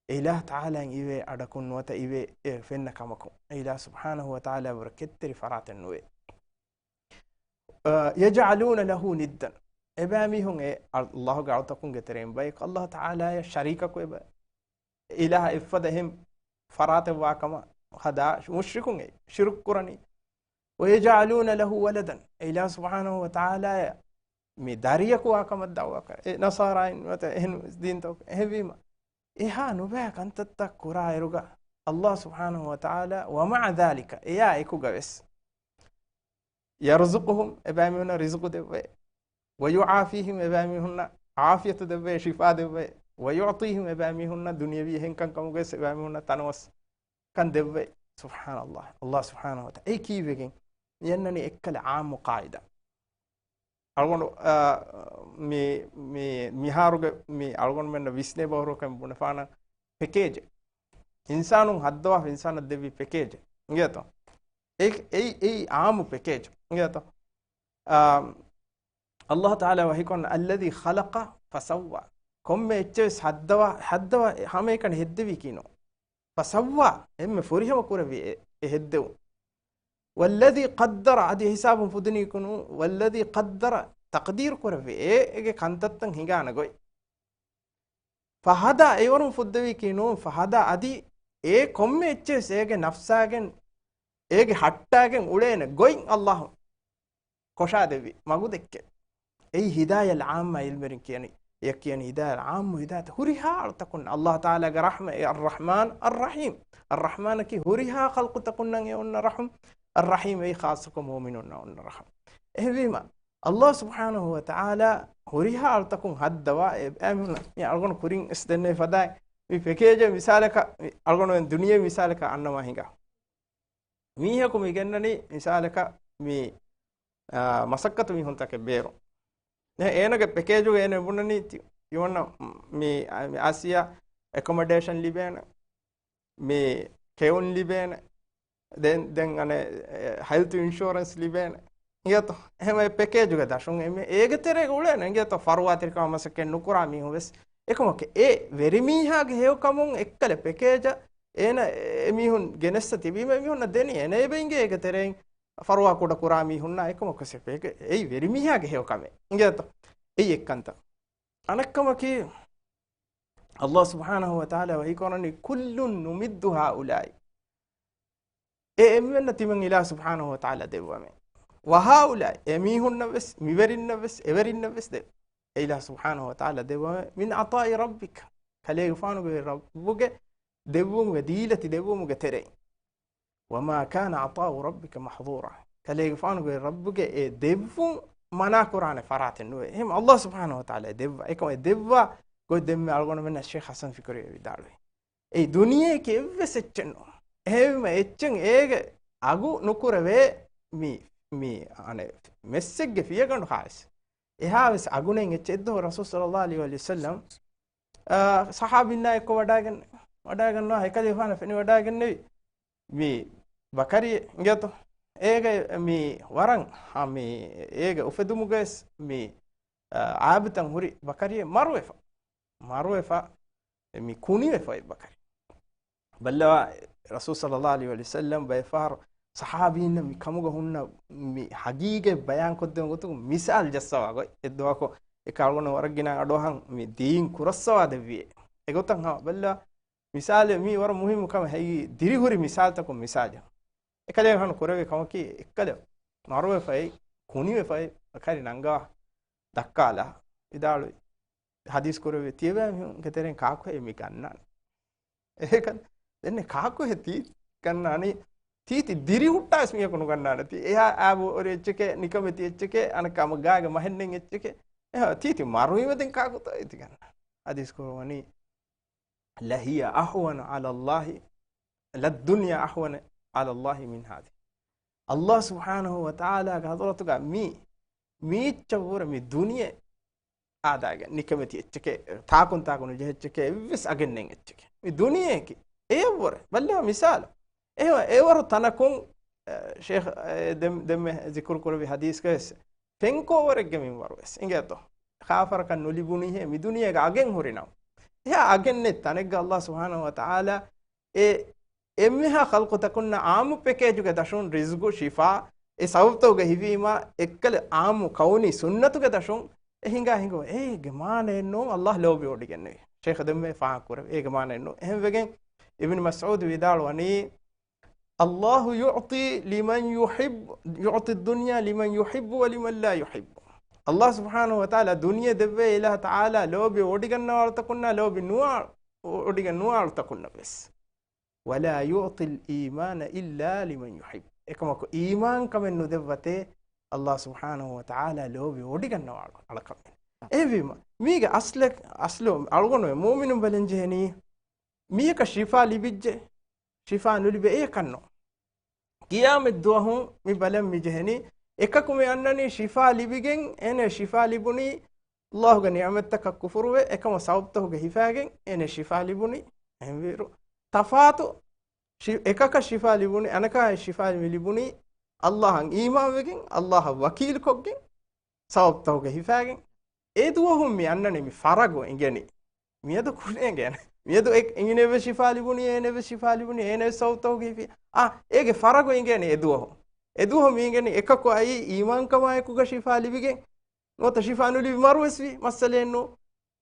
އެ އިލާހު ތަޢާލާއިން އިވޭ އަޑަކުން ނުވަތަ އިވޭ އެ ފެންނަ ކަމަކުން. އެ އިލާހު ސުބްޙާނަހޫ ވަ ތަޢާލާއަށްވުރެ ކެތްތެރި ފަރާތެއް ނުވޭ. އަ، يجعلون له ندا. އެބައިމީހުން އެ އަ-، އައްލާހުގެ އަޅުތަކުންގެ ތެރެއިން ބަޔަކު އައްލާހު ތަޢާލާއަށް ޝަރީކަކު އެބަ އިލާހަށް އެއްފަދަ އެހެން ފަރާތެއްވާ ކަމަށް ހަދާ މުޝްރިކުން އެ ޝިރުކު ކުރަނީ. ويجعلون له ولدا. އެ އިލާހު ސުބްޙާނަހޫ ވަ ތަޢާލާއަށް މި ދަރިޔަކު ވާ ކަމަށް ދަޢުވާ ކުރާ. އެ ނަޞާރާއިން ނުވަތަ އެހެން ދީންތަކު. އެހެންވީމަ، އެހާ ނުބައި ކަންތައްތައް ކުރާ އިރުގަ، އައްލާހު ސުބްޙާނަހޫ ވަ ތަޢާލާ، ومع ذلك، އެޔާ އެކުގަ ވެސް، يرزقهم، އެބައިމީހުންނަށް ރިޒުޤު ދެއްވައޭ. ويعافيهم، އެބައިމީހުންނަށް ޢާފިޔަތު ދެއްވައޭ، ޝިފާ ދެއްވައޭ. ويعطيهم، އެބައިމީހުންނަށް ދުނިޔަވީ އެހެންކަން ކަމުގައި ވެސް އެބައިމީހުންނަށް ތަނަވަސްކަން ދެއްވައޭ. ސުބްޙާނަﷲ. އައްލާހު ސުބްޙާނަހޫ ވަތަޢާލާ އެ ކީއްވެގެން؟ މި އަންނަނީ އެއްކަލަ ޢާއްމު ޤާޢިދާ. އަޅުގަނޑު، އާ، މި، މި، މިހާރުގެ މި އަޅުގަނޑުމެންނަށް ވިސްނޭ ބަހުރުކަން ބުނެފާނަން ޕެކޭޖެއް. އިންސާނުން ހައްދަވާފަ އިންސާނަށް ދެއްވި ޕެކޭޖެއް. އިނގޭތޯ؟ އެ، އެއީ، އެއީ އާއްމު ޕެކޭޖް. އިނގޭތޯ؟ އާ، އައްލާހު ތަޢާލާ ވަޙީކޮށް، الذي خلق فسوى. ކޮންމެ އެއްޗެއް ވެސް ހައްދަވާ، ހައްދަވާ ހަމައެކަނި ހެއްދެވީކީ ނޫން. فسوى، އެންމެ ފުރިހަމަ ކުރެއްވި އެ، އެ ހެއްދެވުން. والذي قدر، އަދި ހިސާބުން ފުދުނީކީ ނޫން. والذي قدر، ތަޤްދީރު ކުރެއްވި އޭ، އޭގެ ކަންތައްތައް ހިނގާނެ ގޮތް. فهدى، އެވަރުން ފުއްދެވީކީ ނޫން. فهدى، އަދި އެ ކޮންމެ އެއްޗެއް ވެސް އޭގެ ނަފްސާގެން، އޭގެ ހައްޓާގެން އުޅޭނެ ގޮތް އައްލާހު ކޮށާދެއްވި މަގު ދެއްކެވި. އެއީ ހިދާޔަތް ޢާއްމާ ޢިލްމުވެރިން ކިޔަނީ. އެ ކިޔަނީ ހިދާޔަތް ޢާއްމު ހިދާޔަތް. ހުރިހާ އަޅުތަކުން އައްލާހު ތަޢާލާގެ ރަޙްމަތް، އައްރަޙްމާން އައްރަޙީމް. އައްރަޙްމާނަކީ ހުރިހާ ޚަލްޤުތަކުންނަށް އެ އޮންނަ ރަޙުމް. އައްރަޙީމް އެއީ ޚާއްޞަކޮށް މުއުމިނުންނަށް އޮންނަ ރަޙުމް. އެހެންވީމަ، އައްލާހު ސުބްޙާނަހޫ ވަ ތަޢާލާ ހުރިހާ އަޅުތަކުން ހައްދަވާ، އެ، އެ، މި އަޅުގަނޑު ކުރިން ވެސް ދެންނެވި ފަދައިން، މި ޕެކޭޖެއް މިސާލަކަށް، މި އަޅުގަނޑު ދުނިޔެ މިސާލަކަށް އަންނަމާ ހިނގާ. މީހަކު މި ގެންނަނީ މިސާލަކަށް މި، އާ، މަސައްކަތު މީހުންތަކެއް ބޭރު. އެ-، އޭނަގެ ޕެކޭޖުގަ އޭނަ ބުނަނީ ތި-، ތިމަންނަ މި، މި އައިސިޔާ އެކޮމޮޑޭޝަން ލިބޭނެ، މި ކެއުން ލިބޭނެ، ދެން، ދެން އަނެއް، އެ، ހެލްތު އިންޝުއަރެންސް ލިބޭނެ. އިނގޭތޯ؟ އެހެން އެ ޕެކޭޖުގަ ދަށުން އެ-، އޭގެ ތެރޭގަ އުޅޭނެ. އިނގޭތޯ؟ ފަރުވާތެރިކަމާ މަސައްކަތް ނުކުރާ މީހުން ވެސް އެކަމަކު އެ ވެރިމީހާގެ ހެޔޮކަމުން އެއްކަލަ ޕެކޭޖަށް އޭނަ އެމީހުން ގެނެއްސަ ތިބީމަ އެމީހުންނަށް ދެނީ އޭނަ އެބަ އިނގޭ އޭގެ ތެރެއިން ފަރުވާ ކުޑަ ކުރާ މީހުންނާ އެކަމަކު ސެ ޕެކޭ އެއީ ވެރިމީހާގެ ހެޔޮކަމެއް އިނގޭތޯ. އެއީ އެއްކަންތައް. އަނެއްކަމަކީ، އައްލާހު ސުބްޙާނަހު ވަ ތަޢާލާ ވަޙީ ކުރަނީ، "كل نمد هؤلاء." އެ އެންމެންނަށް ތިމަން އިލާހު ސުބްޙާނަހު ވަ ތަޢާލާ ދެއްވަމޭ. "وهؤلاء." އެމީހުންނަށް ވެސް، މިވެރިންނަށް ވެސް، އެވެރިންނަށް ވެސް ދެ. އެ އިލާހު ސުބްޙާނަހު ވަ ތަޢާލާ ދެއްވަމޭ. "من عطاء ربك." ކަލޭގެފާނުގެ ރައްބުގެ ދެއްވުމުގެ، ދީލަތި ދެއްވުމުގެ ތެރެއިން. "وما كان عطاء ربك محظورا." ކަލޭގެފާނުގެ ރައްބުގެ އެ ދެއްވުން މަނާކުރާނެ ފަރާތެއް ނުވޭ. އެހެން އައްލާހު ސުބްޙާނަހު ވަ ތަޢާލާ ދެއްވާ. އެކަމަ އެ ދެއްވާ ގޮތް ދެންމެ އަޅުގަނޑުމެންނަށް ޝޭޚް ޙަސަން ފިކުރީ ވިދާޅުވި. އެ ދުނިޔެއަކީ އެއްވެސް އެއްޗެއް ނޫން. އެހެންވީމަ އެއްޗެއް އޭގެ އަގު ނުކުރެވޭ މި، މި އަނެއް މެއްސެއްގެ ފިޔަގަނޑު ހާސް. އެހާވެސް އަގުނެއް އެއްޗެއް. އެއްދުވަހު ރަސޫލު ޞައްލައްލާހު ޢަލައިހި ވަސައްލަމް، އާ، ޞަޙާބީންނާ އެއްކޮށް ވަޑައިގެން، ވަޑައިގަންނަވާ އެކަލޭގެފާނަށް ފެނިވަޑައިގެންނެވި. މި ބަކަރިއެއް އިނގޭތޯ. އޭގެ މި ވަރަށް، އާ، މި އޭގެ އުފެދުމުގަވެސް މި، އާ، އާބުތައް ހުރި ބަކަރިއެއް މަރުވެފަ. މަރުވެފަ، މި ކުނިވެފަ އެ ބަކަރި. ބައްލަވާ، ރަސޫލު ޞައްލައްލާހު ޢަލައިހި ވަސައްލަމް ބައެއް ފަހަރު ޞަޙާބީންނަށް މި ކަމުގަ ހުންނަ މި ޙަޤީޤަތް ބަޔާންކޮށްދޭން ގޮތުން މިސާލު ޖައްސަވާ ގޮތް. އެއްދުވަހަކު އެކަ އަޅުގަނޑު ވަރަށް ގިނަ އަޑުއަހަން މި ދީން ކުރައްސަވާ ދެއްވިއޭ. އެގޮތަށް ހަމަ ބައްލަވާ މިސާލެއް މީ ވަރަށް މުހިއްމު ކަމެއް. ހައި ދިރިހުރި މިސާލުތަކުން މިސާލެއް. އެކަލޭގެފާނު ކުރެއްވި ކަމަކީ އެއްކަލަ މަރުވެފައި ކުނިވެފައި ބަކަރި ނަންގަވާ ދައްކާލާ ވިދާޅުވި. ޙަދީޘް ކުރެއްވި ތިޔަބައިމީހުންގެ ތެރެއިން ކާކުހޭ މި ގަންނާނެ؟ އެކަން ދެންނެ ކާކުހޭ ތީ ގަންނާނީ؟ ތީތި ދިރިހުއްޓާވެސް މީހަކު ނުގަންނާނެތީ. އެހާ އާބު އޮރި އެއްޗެކޭ، ނިކަމެތި އެއްޗެކޭ، އަނެއްކާ ގާގެ މަހެއްނެތް އެއްޗެކޭ. އެހާ ތީތި މަރުވީމަ ދެން ކާކުތޯ އޭތި ގަންނާނެ؟ ޙަދީޘް ކުރައްވަނީ، "لهي أهون على الله، للدنيا أهون على الله من هذه." އައްލާހު ސުބްޙާނަހު ވަ ތަޢާލާގެ ޙަޟްރަތުގަ މީ، މީއްޗަށްވުރެ މި ދުނިޔެ އާދައިގެން ނިކަމެތި އެއްޗެކޭ، ތާކުން ތާކު ނުޖެހޭ އެއްޗެކޭ، އެއްވެސް އަގެއް ނެތް އެއްޗެކޭ. މި ދުނިޔެއަކީ އެޔަށްވުރެ. ބައްލަވާ މިސާލު. އެ، އެވަރު ތަނަކުން، އެ، ޝޭޚް، އެ، ދެން، ދެންމެ ޒިކުރު ކުރެއްވި ޙަދީޘްގަވެސް ފެންކޯވަރެއްގެ މިންވަރުވެސް އިނގޭތޯ. ޚާފަރަކަށް ނުލިބުނީހޭ، މި ދުނިޔޭގަ އަގެއް ހުރިނަމަ. އެހާ އަގެއް ނެތް ތަނެއްގަ އައްލާހު ސުބްޙާނަހު ވަ ތަޢާލާ އެ އެންމެހާ ޚަލްޤުތަކުންނަށް ޢާއްމު ޕެކޭޖުގެ ދަށުން ރިޒްޤު، ޝިފާ، އެ ސަބަބުތަކުގަ ހިފީމާ އެއްކަލަ ޢާއްމު ކައުނީ ސުންނަތުގެ ދަށުން އެ ހިނގާ ހިނގުމަށް. އޭގެ މާނައެއް ނޫން އައްލާހު ލޯބި ވޮޑިގެންނެވި. ޝޭޚް ދެންމެ ފާހަގަކުރެއްވި. އޭގެ މާނައެއް ނޫން. އެހެންވެގެން އިބްނު މަސްޢޫދު ވިދާޅުވަނީ، الله يعطي لمن يحب، يعطي الدنيا لمن يحب ولمن لا يحب. އައްލާހު ސުބްޙާނަހު ވަ ތަޢާލާ ދުނިޔެ ދެއްވޭ އިލާހު ތަޢާލާ ލޯބި ވޮޑިގަންނަވާ އަޅުތަކުންނާ ލޯބި ނުވާ، ވޮޑިގެން ނުވާ އަޅުތަކުންނަށް ވެސް. ولا يعطي الإيمان إلا لمن يحب. އެކަމަކު އީމާންކަމެއް ނުދެއްވަތޭ އައްލާހު ސުބްޙާނަހު ވަ ތަޢާލާ ލޯބި ވޮޑިގަންނަވާ އަޅު-، އަޅަކަށް. އެހެންވީމަ، މީގެ އަސްލެއް، އަސްލު އަޅުގަނޑު މުއުމިނުން ބަލަން ޖެހެނީ، މީހަކަށް ޝިފާ ލިބިއްޖެ، ޝިފާ ނުލިބޭ އެއަކަށްނު. ޤިޔާމަތް ދުވަހު މި ބަލަން މި ޖެހެނީ، އެކަކު މި އަންނަނީ ޝިފާ ލިބިގެން، އޭނަ ޝިފާ ލިބުނީ އައްލާހުގެ ނިޢުމަތްތަކަށް ކުފުރުވެ، އެކަމަ ސަބަބުތަކުގެ ހިފާގެން އޭނަ ޝިފާ ލިބުނީ. އެހެންވީރު، ތަފާތު ޝި-، އެކަކަށް ޝިފާ ލިބުނީ، އަނެކާ ޝިފާ މި ލިބުނީ އައްލާހަށް އީމާންވެގެން، އައްލާހަށް ވަކީލުކޮށްގެން، ސަބަބުތަކުގެ ހިފާގެން. އެ ދުވަހުން މި އަންނަނީ މި ފަރަގު އެނގެނީ. މިއަދު ކުނި އެނގޭނެ. މިއަދު އެ-، އެނގިނެއްވެސް ޝިފާ ލިބުނީ، އޭނައެއްވެސް ޝިފާ ލިބުނީ، އޭނައެއް ސަބަބުތަކުގެ ހިފި. އާ، އޭގެ ފަރަގު އެނގޭނެ އެ ދުވަހު. އެ ދުވަހު މި އެނގެނީ އެކަކު އައީ އީމާންކަމާއެކުގަ ޝިފާ ލިބިގެން. ނުވަތަ ޝިފާ ނުލިބި މަރުވެސް ވީ މައްސަލައެއްނު.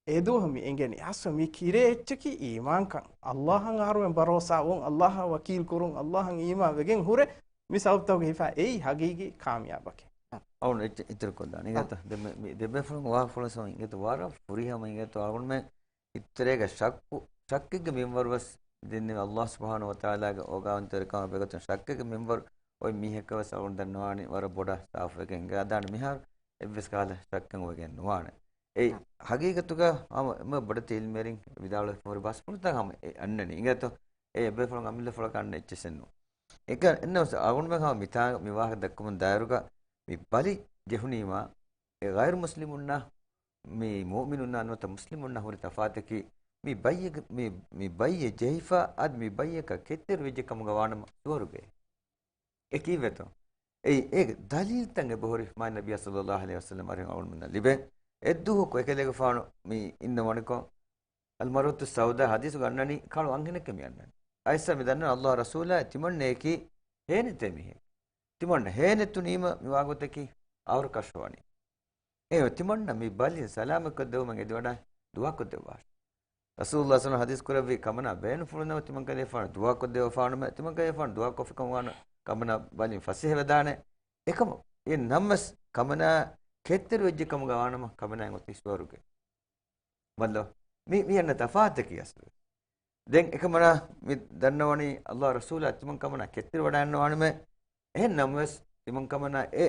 އެ ދުވަހު މި އެނގެނީ އަސްލު މި ކިރޭ އެއްޗަކީ އީމާންކަން. އައްލާހަށް އަހަރުމެން ބަރޯސާވުން، އައްލާހަށް ވަކީލް ކުރުން، އައްލާހަށް އީމާން ވެގެން ހުރެ މި ސަބަބުތަކުގެ ހިފާ އެއީ ހަގީގީ ކާމިޔާބަކީ. އަޅުން އެއްޗެއް އިތުރު ކޮށްލާނެ. އިނގޭތަ؟ ދެން މި، މި ދެބޭފުޅުން ވާހަކަފުޅުވެސް އިނގޭތަ ވަރަށް ފުރިހަމަ އިނގޭތޯ އަޅުގަނޑުމެން އިތުރޭގަ ޝައްކު، ޝައްކެއްގެ މިންވަރުވެސް ދެންނެވި އައްލާހު ސުބްޙާނަހު ވަ ތަޢާލާގެ އޯގާވަންތަވެރިކަމާ ބެހޭގޮތުން ޝައްކެއްގެ މިންވަރު އޮތް މީހަކަށް ވެސް އަޅުގަނޑު ދަންނަވާނީ ވަރަށް ބޮޑަށް ސާފުވެގެން އިނގާދާނެ. މިހާރު އެއްވެސް ކަހަލަ ޝައްކެއް އޮވެގެން ނުވާނެ. އެއީ ހަގީގަތުގަ ހަމަ އެންމެ ބޮޑެތި ޢިލްމުވެރިން ވިދާޅުވެފަ ހުރި ބަސްފުޅުތައް ހަމަ އެ އަންނަނީ. އިނގޭތޯ؟ އެ އެބޭފުޅުން އަމިއްލަފުޅަކަށް އަންނަ އެއްޗެއްސެއްނު. އެކަ-، އެންނަވެސް އަޅުގަނޑުމެން ހަމަ މިތާ-، މި ވާހަކަ ދައްކަމުން ދާއިރުގަ މި ބަލި ޖެހުނީމާ، އެ ޣައިރު މުސްލިމުންނާ މި މުއުމިނުންނާ ނުވަތަ މުސްލިމުންނާ ހުރި ތަފާތަކީ، މި ބައްޔެ-، މި، މި ބައްޔެއް ޖެހިފަ އަދި މި ބައްޔަކަށް ކެތްތެރިވެއްޖެ ކަމުގަ ވާނަމަ ސުވަރުގެ. އެ ކީއްވެތޯ؟ އެއީ، އޭގެ ދަލީލްތައް އެބަހުރި މާތް ނަބިއްޔާ ޞައްލައްލާހު ޢަލައިހި ވަސައްލަމް އަރިހު އަޅުގަނޑުމެންނަށް ލިބޭ. އެއްދުވަހަކު އެކަލޭގެފާނު މި އިންނަ ވަނިކޮށް، އަލްމަރުއަތުއްސައުދާ ޙަދީޘްގަ އަންނަނީ ކަޅު އަންހެނެއްކަން މި އަންނަނީ. އައިސް މި ދަންނަވަން އައްލާހު ރަސޫލާ ތިމަންނަޔަކީ ހޭނެތޭ މީހެއް. ތިމަންނަ ހޭނެތުނީމަ މި ވާގޮތަކީ އަހުރު ކަށަވަނީ. އެ ތިމަންނަ މި ބަލިން ސަލާމަތްކޮށްދެވުމަށް އެދިވަޑައި ދުޢާކޮށްދެއްވާށި. ރަސޫލުﷲ ޞައްލަﷲު ޢަލައިހި ވަސައްލަމަ ޙަދީޘް ކުރެއްވި ކަމަނާ ބޭނުންފުޅުންނެވު ތިމަން ކަލޭފާނު ދުޢާކޮށްދެއްވަފާނުމެ، ތިމަން ކަލޭފާނު ދުޢާކޮށްފިކަމަށް ވާނަމަ ކަމަނާ ބަލިން ފަސޭހަވެދާނެ. އެކަމަ އެ ނަމަވެސް ކަމަނާ ކެތްތެރިވެއްޖެ ކަމުގަ ވާނަމަ ކަމަނާއަށް އޮތީ ސުވަރުގެ. ބައްލަ، މި، މި އަންނަ ތަފާތަކީ އަސްލު. ދެން އެކަމަނާ މި ދަންނަވަނީ އައްލާހު ރަސޫލާ ތިމަން ކަމަނާ ކެތްތެރިވަޑައިގަންނަވާނަމޭ. އެހެން ނަމަވެސް ތިމަން ކަމަނާ އެ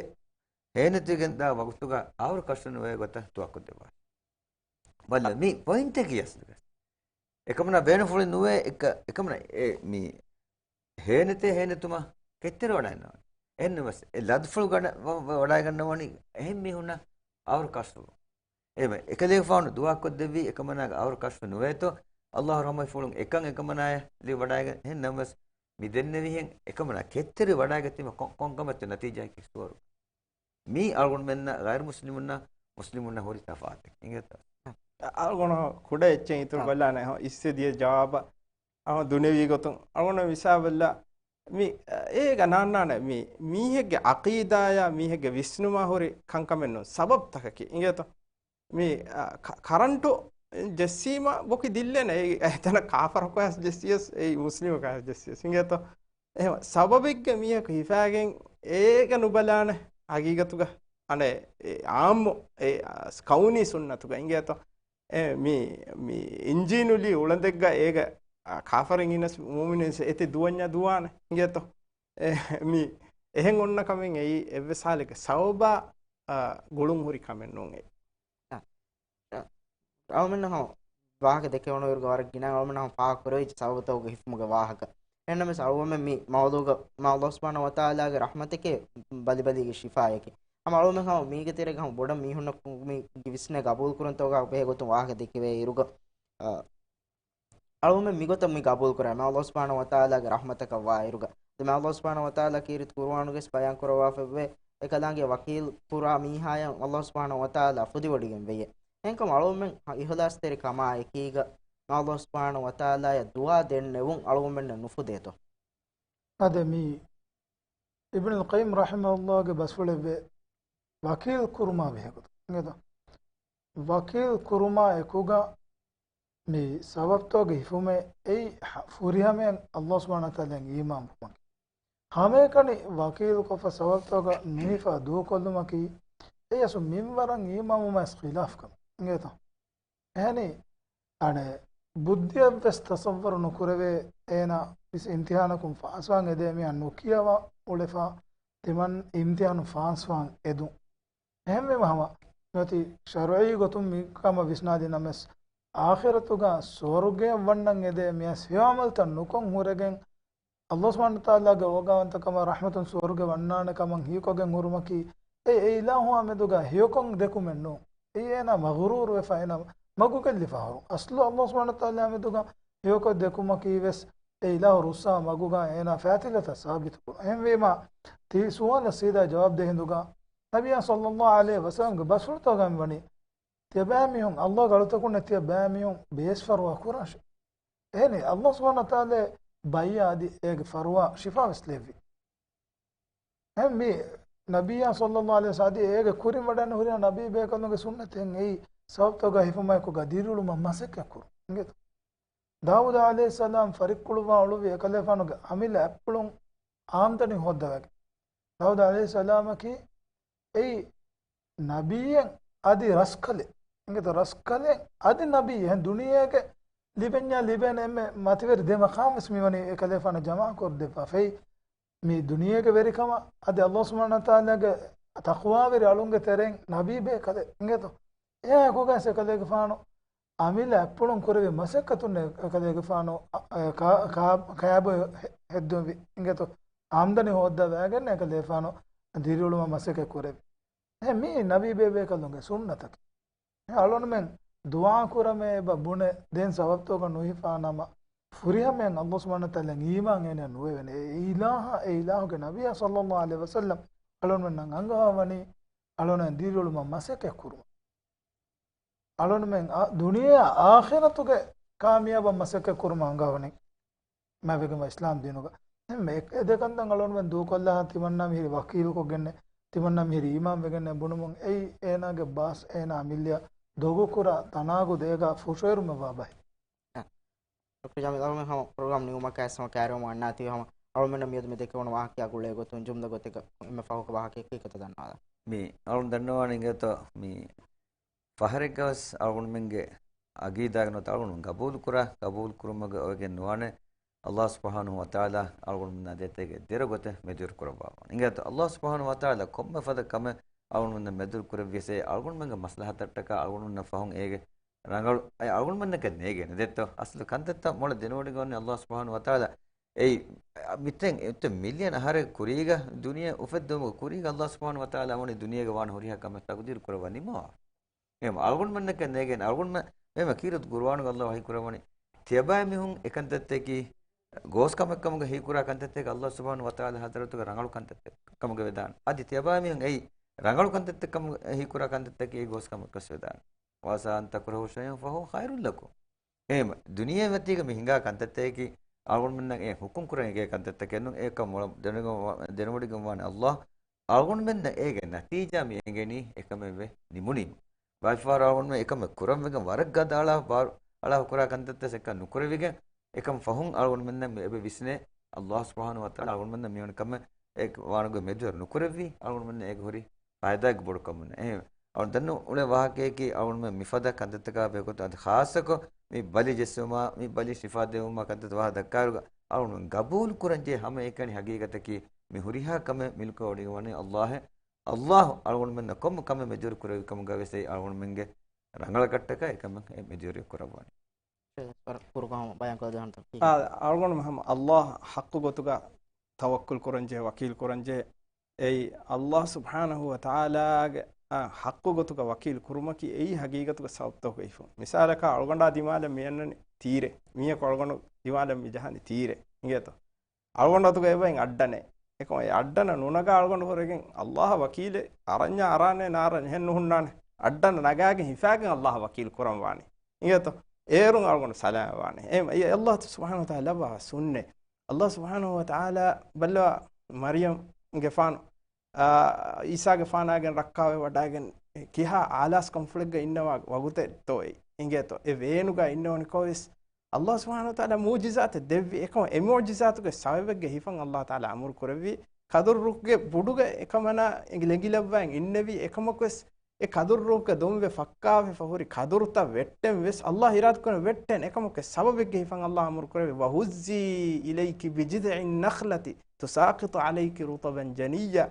ހޭނެތުގެން ދާ ވަގުތުގަ އަހުރު ކަށުނުވޭ ގޮތަށް ދުޢާކޮށްދެއްވާ. ބައްލަ، މި ޕޮއިންޓަކީ އަސްލު. އެކަމަނާ ބޭނުންފުޅުން ނުވޭ، އެކަ، އެކަމަނާ އެ މި ހޭނެތޭ ހޭނެތުމަށް ކެތްތެރިވަޑައިގަންނަވާނެ. އެހެންނަމަވެސް އެ ލަދުފުޅު ގަނެ، ވަ، ވަ، ވަޑައިގަންނަވަނީ އެހެން މީހުންނަށް އަހުރު ކަށު. އެހެންވެ، އެކަލޭގެފާނު ދުޢާކޮށްދެއްވީ އެކަމަނާގެ އަހުރު ކަށު ނުވޭތޯ، އައްލާހު ރަޙްމަތްފުޅުން އެކަން އެކަމަނާޔަށް ލިބިވަޑައިގެން. އެހެން ނަމަވެސް މި ދެންނެވިހެން އެކަމަނާ ކެތްތެރިވަޑައިގަތީމަ ކޮ، ކޮންކަމެއްތޯ ނަތީޖާއަކީ ސުވަރު. މީ އަޅުގަނޑުމެންނަށް ޣައިރު މުސްލިމުންނަށް، މުސްލިމުންނަށް ހުރި ތަފާތެއް. އިނގޭތޯ؟ އަޅުގަނޑު ކުޑަ އެއްޗެއް އިތުރު ކޮށްލާނެ. އިސްވެ ދިޔަ ޖަވާބަށް އަޅުގަނޑު މިސާލަށް މި، އޭގަ ނާންނާނެ މި މީހެއްގެ ޢަޤީދާޔާ މީހެއްގެ ވިސްނުމާ ހުރި ކަންކަމެއް ނޫން. ސަބަބުތަކަކީ އިނގޭތޯ؟ މި، އަ، ކަ، ކަރަންޓު ޖެއްސީމަ ވަކި ދިއްލޭނެ. އެ، އެތަނަށް ކާފަރަކު ވެސް ޖެއްސިޔަސް، އެ މުސްލިމަކު ވެސް ޖެއްސިޔަސް. އިނގޭތޯ؟ އެހެން ސަބަބެއްގެ މީހަކު ހިފާގެން އޭގަ ނުބަލާނެ ހަގީގަތުގަ އަނެއް އެ ޢާއްމު އެ ކައުނީ ސުންނަތުގަ އިނގޭތޯ؟ އެ މި، މި އިންޖީނުލީ އުޅަނދެއްގަ އޭގަ ކާފަރެއް އިނަސް މުއުމިނެއް އެތި ދުވަންޏާ ދުވާނެ އިނގޭތޯ؟ އެ މި އެހެން އޮންނަ ކަމެއް އެއީ އެއްވެސް ހާލެއްގެ ސަބަބާ، އަ، ގުޅުން ހުރި ކަމެއް ނޫން އެއީ. އަޅުމެންނަށް ހަމަ ވާހަކަ ދެކެވުނުއިރުގަ ވަރަށް ގިނަ އަޅުމެންނަށް ހަމަ ފާހަގަކުރެވިއްޖެ ސަބަބުތަކުގެ ހިފުމުގެ ވާހަކަ. އެހެންނަމަވެސް އަޅުގަނޑުމެން މި މައުޟޫގަ މާ ﷲ ސުބްޙާނަހޫ ވަތަޢާލާގެ ރަޙްމަތެކޭ ބަލިބަލީގެ ޝިފާޔަކީ. ހަމަ އަޅުމެން ހަމަ މީގެ ތެރޭގަ ހަމަ ބޮޑަށް މީހުންނަށް މި ވިސްނޭ ގަބޫލުކުރަންތޯގަ ބެހޭ ގޮތުން ވާހަކަ ދެކެވޭ އިރުގަ، އަ، އަޅުމެން މިގޮތަށް މި ގަބޫލުކުރާ މާ ﷲ ސުބްޙާނަހޫ ވަތަޢާލާގެ ރަޙްމަތަކަށް ވާ އިރުގަ. ދެ މާ ﷲ ސުބްޙާނަހޫ ވަތަޢާލާ ކީރިތި ޤުރުއާނުގައި ބަޔާން ކުރައްވާފައިވޭ، އެކަލާނގެ ވަކީލް ކުރާ މީހާޔަށް ﷲ ސުބްޙާނަހޫ ވަތަޢާލާ ފުދިވޮޑިގެން ވެޔޭ. އެހެންކަމުން އަޅުމެން އިޚްލާޞްތެރި ކަމާ އެކީގަ މާ ﷲ ސުބްޙާނަހޫ ވަތަޢާލާޔަށް ދުޢާ ދެންނެވުން އަޅުގަނޑުމެންނަށް ނުފުދޭތޯ؟ އާދެ، މީ އިބްނުލް ޤައްޔިމް ރަޙިމަހުﷲގެ ބަސްފުޅެއްވޭ، ވަކީލް ކުރުމާ ބެހޭގޮތުން. އިނގޭތޯ؟ ވަކީލް ކުރުމާ އެކުގަ މި ސަބަބުތަކުގެ ހިފުމެއް އެއީ ހަ، ފުރިހަމައިން ﷲ ސުބްޙާނަހޫ ވަތަޢާލާއަށް އީމާން ވުމަކީ. ހަމައެކަނި ވަކީލުކޮށްފަ ސަބަބުތަކަށް ނުހިފާ ދޫކޮށްލުމަކީ އެއީ އަސްލު މިންވަރަށް އީމާންވުމާ ވެސް ޚިލާފު ކަމެއް. އިނގޭތޯ؟ އެހެނީ، އަނެއް ބުއްދިއަށްވެސް ތަޞައްވަރު ނުކުރެވޭ އޭނާ ވެސް އިމްތިޙާނަކުން ފާސްވާން އެދޭ މީހާ ނުކިޔަވާ އުޅެފަ ތިމަން އިމްތިޙާނު ފާސްވާން އެދުން. އެހެންވީމަ ހަމަ ނުވަތި ޝަރުޢީ ގޮތުން މި ކަމަށް ވިސްނާލި ނަމަވެސް، އާޚިރަތުގަ ސުވަރުގެއަށް ވަންނަން އެދޭ މިޔަސް ހެޔޮ ޢަމަލުތައް ނުކޮށް ހުރެގެން، ﷲ ސުބްޙާނަހޫ ވަތަޢާލާގެ އޯގާވަންތަކަމާ ރަޙްމަތުން ސުވަރުގެ ވަންނާނެ ކަމަށް ހީކޮށްގެން ހުރުމަކީ، އެ، އެ އިލާހުއާ މެދުގަ ހެޔޮކޮށް ދެކުމެއް ނޫން. އެއީ އޭނާ މަޣުރޫރުވެފަ އޭނާ މަގުގެއްލިފަ ހުރުން. އަސްލު ﷲ ސުބްޙާނަހޫ ވަތަޢާލާ މެދުގަ ހެޔޮކޮށް ދެކުމަކީ ވެސް އެ އިލާހު ރުއްސާ މަގުގަ އޭނާ ފާތިލަތައް ސާބިތުކުރުން. އެހެންވީމަ، ތި ސުވާލަށް ސީދާ ޖަވާބު ދޭ ހިނދުގަ، ނަބިއްޔާ ޞައްލަﷲު ޢަލައިހި ވަސައްލަމްގެ ބަސްފުޅުތަކުގައި ވަނީ، ތިޔަބައިމީހުން ﷲގެ އަޅުތަކުންނެއް ތިޔަބައިމީހުން ބޭސް ފަރުވާ ކުރާށޭ. އެހެނީ، ﷲ ސުބްޙާނަހޫ ވަތަޢާލާ ބައްޔާ އަދި އޭގެ ފަރުވާ ޝިފާ ވެސް ލެއްވި. އެހެން މި ނަބިއްޔާ ޞައްލަﷲު ޢަލައިހި ވަސައްލަމް އަދި އޭގެ ކުރިން ވަޑައިން ހުރިހާ ނަބީ ބޭކަލުންގެ ސުންނަތެއް އެއީ، ސަބަބުތަކުގަ ހިފުމާއެކުގަ ދިރިއުޅުމަށް މަސައްކަތް ކުރުން. އިނގޭތޯ؟ ދާވޫދު ޢަލައިހިއްސަލާމް ފަރިއްކުޅުއްވާ އުޅުއްވި އެކަލޭފާނުގެ އަމިއްލަ އަތްޕުޅުން އާމްދަނީ ހޯއްދަވައިގެން. ދާވޫދު ޢަލައިހިއްސަލާމަކީ އެއީ ނަބިއްޔެއް އަދި ރަސްކަލެއް. އިނގޭތޯ؟ ރަސްކަލެއް އަދި ނަބިއްޔެއް. ދުނިޔޭގެ ލިބެންޏާ ލިބޭނެ އެންމެ މަތިވެރި ދެ މަޤާމް ވެސް މިވަނީ އެކަލޭފާނަށް ޖަމާ ކޮށްދެއްވާފައި. މި ދުނިޔޭގެ ވެރިކަމަށް އަދި ﷲ ސުބްޙާނަހޫ ވަތަޢާލާގެ ތަޤްވާވެރި އަޅުންގެ ތެރެއިން ނަބީ ބޭކަލެއް. އިނގޭތޯ؟ އެއާއެކުގައި އެކަލޭގެފާނު އަމިއްލަ އަތްޕުޅުން ކުރެވި މަސައްކަތުން އެކަލޭގެފާނު، އަ، އަ، ކާ، ކާ، ކާބޮއެ ހެ، ހެއްދެވި. އިނގޭތޯ؟ އާމްދަނީ ހޯއްދަވައިގެން އެކަލޭފާނު ދިރިއުޅުމަށް މަސައްކަތް ކުރެވި. އެހެން މީ ނަބީ ބޭބޭކަލުންގެ ސުންނަތަކީ. އެ އަޅުގަނޑުމެން ދުޢާ ކުރަމޭ އެބަ ބުނެ ދެން ސަބަބުތަކަށް ނުހިފާ ނަމަ، ފުރިހަމައިން ﷲ ސުބްޙާނަހޫ ވަތަޢާލާއަށް އީމާން އޭނައަށް ނުވެވޭނެ. އެ އިލާހަށް، އެ އިލާހުގެ ނަބިއްޔާ ޞައްލަﷲު ޢަލައިހި ވަސައްލަމް އަޅުގަނޑުމެންނަށް އަންގަވާވަނީ އަޅުގަނޑުމެން ދިރިއުޅުމަށް މަސައްކަތް ކުރުމަށް. އަޅުގަނޑުމެން އަ، ދުނިޔެއާ އާޚިރަތުގެ ކާމިޔާބަށް މަސައްކަތް ކުރުމަށް އަންގާވަނީ. މާތްވެގެންވާ އިސްލާމް ދީނުގަ އެ ދެ ކަންތައް އަޅުގަނޑުމެން ދޫކޮށްލާ ތިމަންނާ މިހިރީ ވަކީލުކޮށްގެންނެއް، ތިމަންނާ މިހިރީ އީމާން ވެގެންނެއް ބުނުމުން އެއީ އޭނާގެ ބާސް އޭނާ އަމިއްލަޔަށް ދޮގުކުރާ ތަނާގު ދޭގަ ފުށުއެރުމެއްވާ ބަހެއް. ޑޮކްޓަރ ޖާމިލް، އަޅުގަނޑު ހަމަ ޕްރޮގްރާމް ނިމުމަކާ އެސް ހަމަ ކައިރިވަމުން އަންނާތީ ހަމަ އަޅުގަނޑުމެންނަށް މިއަދު މި ދެކެވުނު ވާހަކައާ ގުޅޭ ގޮތުން ޖުމްލަ ގޮތެއްގަ އެންމެ ފަހުގަ ވާހަކައަކީ ކިތައް ދަންނަވާލަ. މި އަޅުން ދަންނަވާނެ އިނގޭތޯ މި ފަހަރެއްގަވެސް އަޅުގަނޑުމެންގެ އަގީދާގެ ނުވަތަ އަޅުގަނޑު ގަބޫލު ކުރާ، ގަބޫލު ކުރުމުގެ އޮވެގެން ނުވާނެ. އައްލާހު ސުބްޙާނަހު ވަތަޢާލާ އަޅުގަނޑުމެންނާ ދޭތެރޭގެ ދެރަ ގޮތެއް މެދުވެރި ކުރައްވާފަ. އިނގޭތޯ އައްލާހު ސުބްޙާނަހު ވަތަޢާލާ ކޮންމެ ފަދަ ކަމެއް އަޅުގަނޑުމެންނަށް މެދުވެރި ކުރެއްވިޔަސް އެ އަޅުގަނޑުމެންގެ މަސްލަހަތަށްޓަކާ އަޅުގަނޑުމެންނަށް ފަހުން އޭގެ ރަނގަޅު އަޅުގަނޑުމެންނަކަށް ނޭގޭނެ ދެއްތޯ. އަސްލު ކަންތައްތައް މޮޅަށް ދެނެވޮޑިގަންނަވަނީ އައްލާހު ސުބްޙާނަހު ވަތަޢާލާ އެއީ މިތެން އެއްތަ މިލިއަން އަހަރެއް ކުރީގަ ދުނިޔެ އުފެއްދުމުގެ ކުރީގަ އައްލާހު ސުބްޙާނަހު ވަތަޢާލާ ވަނީ ދުނިޔޭގަ ވާން ހުރިހާ ކަމެއް ތަޤްދީރު ކުރައްވާ ނިމާވާ. އެހެން އަޅުގަނޑުމެންނަކަށް ނޭގޭނެ އަޅުގަނޑުމެން އެހެން ކީރިތި ގުރުއާނުގަ އައްލާހު ވަޙީ ކުރައްވަނީ ތިޔަބައިމީހުން އެކަންތައްތަކީ ގޯސް ކަމެއް ކަމުގަ ހީކުރާ ކަންތައްތަކެއް އައްލާހު ސުބްޙާނަހު ވަތަޢާލާ ޙަޟްރަތުގަ ރަނގަޅު ކަންތައްތައް ކަމުގަ ވެދާނެ. އަދި ތިޔަބައިމީހުން އެއީ ރަނގަޅު ކަންތައްތައް ކަމުގަ ހީކުރާ ކަންތައްތަކީ އެއީ ގޯސް ކަމަކަސް ވެދާނެ. وعسى أن تكرهوا شيئا وهو خير لكم. އެހެން ދުނިޔެ މަތީގަ މި ހިނގާ ކަންތައްތަކަކީ އަޅުގަނޑުމެންނަށް އެ ހުކުމް ކުރަން އެނގޭ ކަންތައްތަކެއް ނޫން. އެކަން މޮޅަށް ދެނެގަން-، ދެނެވޮޑިގަންވާނެ އައްލާހު އަޅުގަނޑުމެންނަށް އޭގެ ނަތީޖާ މި އެނގެނީ އެކަމެއް ވެ ނިމުނީމަ. ބައެއްފަހަރު އަޅުގަނޑުމެން އެކަމެއް ކުރަން ވެގެން ވަރަށް ގަދަ އަޅާ ބާރު އަޅާ ކުރާ ކަންތައްތައް އެކަން ނުކުރެވިގެން އެކަމް ފަހުން އަޅުގަނޑުމެންނަށް މި އެބަ ވިސްނޭ އައްލާހު ސުބްޙާނަހު ވަތަޢާލާ އަޅުގަނޑުމެންނަށް މިވަނި ކަމެއް އެ ވާނުގެ މެދުވެރި ނުކުރެއްވީ އަޅުގަނޑުމެންނަށް އޭގެ ހުރި ފައިދާއެއްގެ ބޮޑު ކަމުން. އެހެން އަޅު ދަންނަ އުޅޭ ވާހަކައަކީ އަޅުގަނޑުމެން މިފަދަ ކަންތައްތަކާ ބެހޭގޮތުން އަދި ޚާއްޞަކޮށް މި ބަލި ޖެއްސުމާ، މި ބަލި ޝިފާ ދެއްވުމާ ކަންތައް ވާހަކަ ދައްކާއިރުގަ އަޅުގަނޑުމެން ގަބޫލު ކުރަންޖެހޭ ހަމަ އެކަނި ހަގީގަތަކީ މި ހުރިހާ ކަމެއް މިލްކުވެވޮޑިގެންވަނީ އައްލާހެއް. އައްލާހު އަޅުގަނޑުމެންނަށް ކޮންމެ ކަމެއް މެދުވެރި ކުރެއްވި ކަމުގަ ވެސް އެއީ އަޅުގަނޑުމެންގެ ރަނގަޅަކަށްޓަކާ އެކަމެއް މެދުވެރި ކުރައްވަނީ. ވަރަށް ކުރު ކަމަށް ބަޔާން ކޮށްދެއްވާނެތަ؟ އާ، އަޅުގަނޑު ހަމަ އައްލާހް ޙައްޤު ގޮތުގަ ތަވައްކުލް ކުރަންޖެހޭ، ވަކީލް ކުރަންޖެހޭ. އެއީ އައްލާހް ސުބްޙާނަހު ވަ ތަޢާލާގެ، އާ، ޙައްޤު ގޮތުގަ ވަކީލް ކުރުމަކީ އެއީ ހަގީގަތުގަ ސަބަބުތަކުގަ ހިފުން. މިސާލަކަށް އަޅުގަނޑާ ދިމާލަށް މި އަންނަނީ ތީރެއް. މީހަކު އަޅުގަނޑު ދިމާލަށް މި ޖަހަނީ ތީރެއް. އިނގޭތޯ؟ އަޅުގަނޑު އަތުގަ އެބައިން އައްޑަނެއް. އެކަމަ އެ އައްޑަނަ ނުނަގާ އަޅުގަނޑު ހުރެގެން އައްލާހަށް ވަކީލެއް އަރަންޏާ އަރާނެ ނާރަން އެހެން ނުހުންނާނެ. އައްޑަނަ ނަގާގެން ހިފާގެން އައްލާހަށް ވަކީލް ކުރަން ވާނީ. އިނގޭތޯ؟ އޭރުން އަޅުގަނޑު ސަލާމަތް ވާނީ. އެ، އެ އައްލާހު ސުބްޙާނަހު ވަ ތަޢާލާ ލައްވާ ސުންނަތް. އައްލާހު ސުބްޙާނަހު ވަ ތަޢާލާ ބައްލަވާ މަރްޔަމްގެފާނު، އާ، ޢީސާގެފާނާގެން ރައްކާވެ ވަޑައިގެން ކިހާ އާލާސް ކަންފުޅެއްގަ އިންނަވާ ވަގުތެއްތޯއޭ. އިނގޭތޯ؟ އެ ވޭނުގަ އިންނަވަނިކޮށް ވެސް އައްލާހު ސުބްޙާނަހު ވަ ތަޢާލާ މުޢުޖިޒާތެއް ދެއްވި. އެކަމަ އެ މުޢުޖިޒާތުގެ ސަބަބެއްގަ ހިފަން އައްލާހު ތަޢާލާ އަމުރު ކުރެއްވި. ކަދުރު ރުކްގެ ބުޑުގަ އެކަމަނާ އެނގި ލެނގިލައްވާ އިންނެވި. އެކަމަކުވެސް އެ ކަދުރު ރުކްގަ ދޮންވެ ފައްކާވެފަ ހުރި ކަދުރުތައް ވެއްޓެން ވެސް އައްލާހު އިރާދަކުރަން ވެއްޓެން. އެކަމަކުވެސް ސަބަބެއްގަ ހިފަން އައްލާހު އަމުރު ކުރެއްވި. وهزي إليك بجذع النخلة تساقط عليك رطبا جنيا.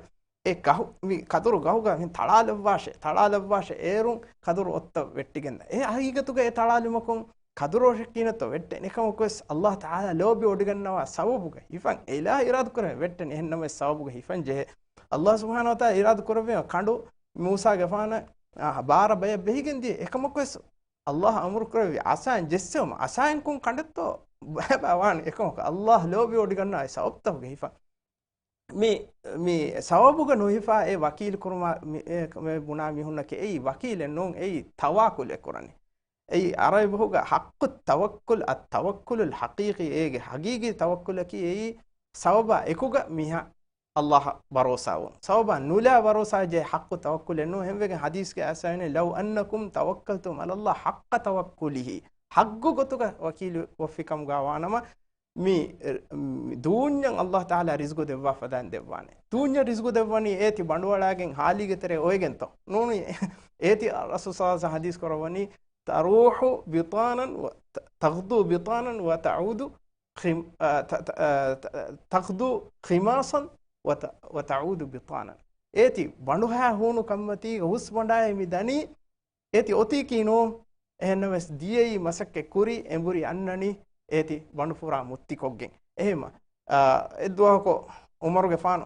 އެ ގަހު، މި ކަދުރު ގަހުގަ ހިން ތަޅާލައްވާށޭ، ތަޅާލައްވާށޭ. އޭރުން ކަދުރު އޮށްތައް ވެއްޓިގެން. އެ ހަގީގަތުގަ އެ ތަޅާލުމަކުން ކަދުރު އޮށެއް ކީނަތޯ ވެއްޓެން. އެކަމަކުވެސް އައްލާހު ތަޢާލާ ލޯބި ވޮޑިގަންނަވާ ސަބަބުގަ ހިފަން އެ އިލާހު އިރާދަ ކުރެވެ ވެއްޓެން. އެހެންނަމަވެސް ސަބަބުގަ ހިފަން ޖެހޭ. އައްލާހު ސުބްޙާނަހު ވަ ތަޢާލާ އިރާދަ ކުރެއްވީމަ ކަނޑު މޫސާގެފާނަށް، އާ، ބާރަ ބަޔަށް ބެހިގެން ދިޔަ. އެކަމަކުވެސް އައްލާހު އަމުރު ކުރެއްވި އަސާއިން ޖެއްސެވުމަށް. އަސާއިންކުން ކަނޑެއްތޯ ބައިބައި ވާނެ. އެކަމަކު އައްލާހު ލޯބި ވޮޑިގަންނަވާ ސަބަބުތަކުގަ ހިފަން. މި، މި ސަބަބުގަ ނުހިފާ އެ ވަކީލު ކުރުމާ މި، އެ، މެ ބުނާ މީހުންނަކީ އެއީ ވަކީލެއް ނޫން، އެއީ ތަވާކުލެއް ކުރަނީ. އެއީ ޢަރަބި ބަހުގަ ޙައްޤު ތަވައްކުލް، އައްތަވައްކުލުލް ޙަޤީޤީ، އޭގެ ޙަޤީޤީ ތަވައްކުލަކީ އެއީ ސަބަބާ އެކުގަ މީހާ އައްލާހަށް ބަރޯސާވުން. ސަބަބާ ނުލާ ބަރޯސާ ޖެހޭ ޙައްޤު ތަވައްކުލެއް ނޫން. ހެންވެގެން ޙަދީޘްގެ އައިސް އައިނެ، "لو أنكم توكلتم على الله حق توكله." ޙައްޤު ގޮތުގަ ވަކީލު އޮށްފިކަމުގަ ވާނަމަ، މި، މި ދޫންޏަށް އައްލާހު ތަޢާލާ ރިޒްގު ދެއްވާ ފަދައިން ދެއްވާނެ. ދޫންޏަށް ރިޒްގު ދެއްވަނީ އޭތި ބަނޑުއަޅާގެން ހާލީގެ ތެރޭ އޮވެގެންތޯ؟ ނޫނީ. އޭތި ރަސޫލު ޞައްލައްލާހު ޢަލައިހި ވަސައްލަމަ ޙަދީޘް ކުރައްވަނީ، "تروح بطانا و، تغدو بطانا وتعود خم، ތަ، ތަ، ތަ، تغدو خماصا و، وتعود بطانا." އޭތި ބަނޑުހާ ހޫނު ކަންމަތީގަ ހުސް ބަނޑާއި މި ދަނީ، އޭތި އޮތީކީ ނޫން. އެހެންނަމަވެސް ދިޔައީ މަސައްކަތް ކުރި، އެނބުރި އަންނަނީ، އޭތި ބަނޑުފުރާ މުއްތިކޮށްގެން. އެހެމަ، އާ، އެއްދުވަހަކު ޢުމަރުގެފާނު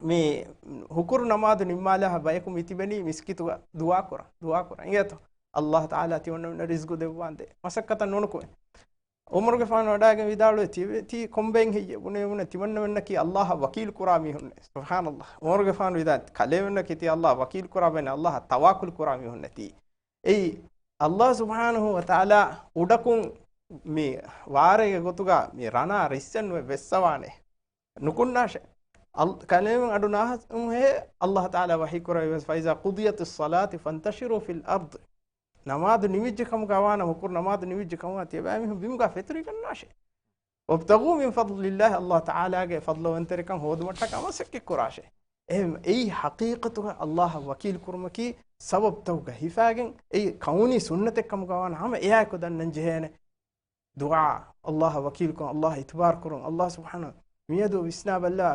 މި ހުކުރު ނަމާދު ނިންމާލާހާ ބަޔަކު މި ތިބެނީ މިސްކިތުގަ ދުޢާ ކުރަން، ދުޢާ ކުރަން. އިނގޭތޯ؟ އައްލާހު ތަޢާލާ ތިމަންނަމެންނަށް ރިޒްގު ދެއްވާނދޭ. މަސައްކަތަށް ނުނުކުމެ. ޢުމަރުގެފާނު ވަޑައިގެން ވިދާޅުވޭ، ތި، ތި ކޮންބައެއް ހެއްޔޭ؟ ބުނެވުނަ ތިމަންނަމެންނަކީ އައްލާހަށް ވަކީލު ކުރާ މީހުންނޭ. ސުބްޙާނައްލާހް. ޢުމަރުގެފާނު ވިދާ، ކަލޭމެންނަކީ ތި އައްލާހަށް ވަކީލު ކުރާ ބައެއް ނޫން، އައްލާހަށް ތަވާކުލު ކުރާ މީހުންނޭ ތީ. އެއީ ﷲ ސުބްޙާނަހޫ ވަތަޢާލާ އުޑަކުން މި ވާރޭގެ ގޮތުގަ މި ރަނާ ރިއްސެއް ނުވެ ވެއްސަވާނެ. ނުކުންނާށޭ. އަލް-، ކަލޭމެން އަޑު ނާހަސް ހޭ ﷲ ތަޢާލާ ވަޙީ ކުރެއްވި، فإذا قضيت الصلاة فانتشروا في الأرض. ނަމާދު ނިވިއްޖެ ކަމުގަ ވާނަމަ، ހުކުރު ނަމާދު ނިވިއްޖެ ކަމުގަ ތިޔަބައިމީހުން ބިމުގަ ފެތުރިގަންނާށޭ. وابتغوا من فضل الله، ﷲ ތަޢާލާގެ ފަޟްލުވަންތެރިކަން ހޯދުމަށްޓަކާ މަސައްކަތް ކުރާށޭ. އެހެން އެއީ ޙަޤީޤަތުގަ ﷲ އަށް ވަކީލު ކުރުމަކީ ސަބަބުތަކުގަ ހިފާގެން، އެއީ ކައުނީ ސުންނަތެއް ކަމުގަ ވާނަ ހަމަ އެއާއެކު ދަންނަން ޖެހޭނެ. ދުޢާ، ﷲ އަށް ވަކީލުކުން، ﷲ އަށް އިތުބާރު ކުރުން. ﷲ ސުބްޙާނަހޫ، މިއަދު ވިސްނާބަލާ،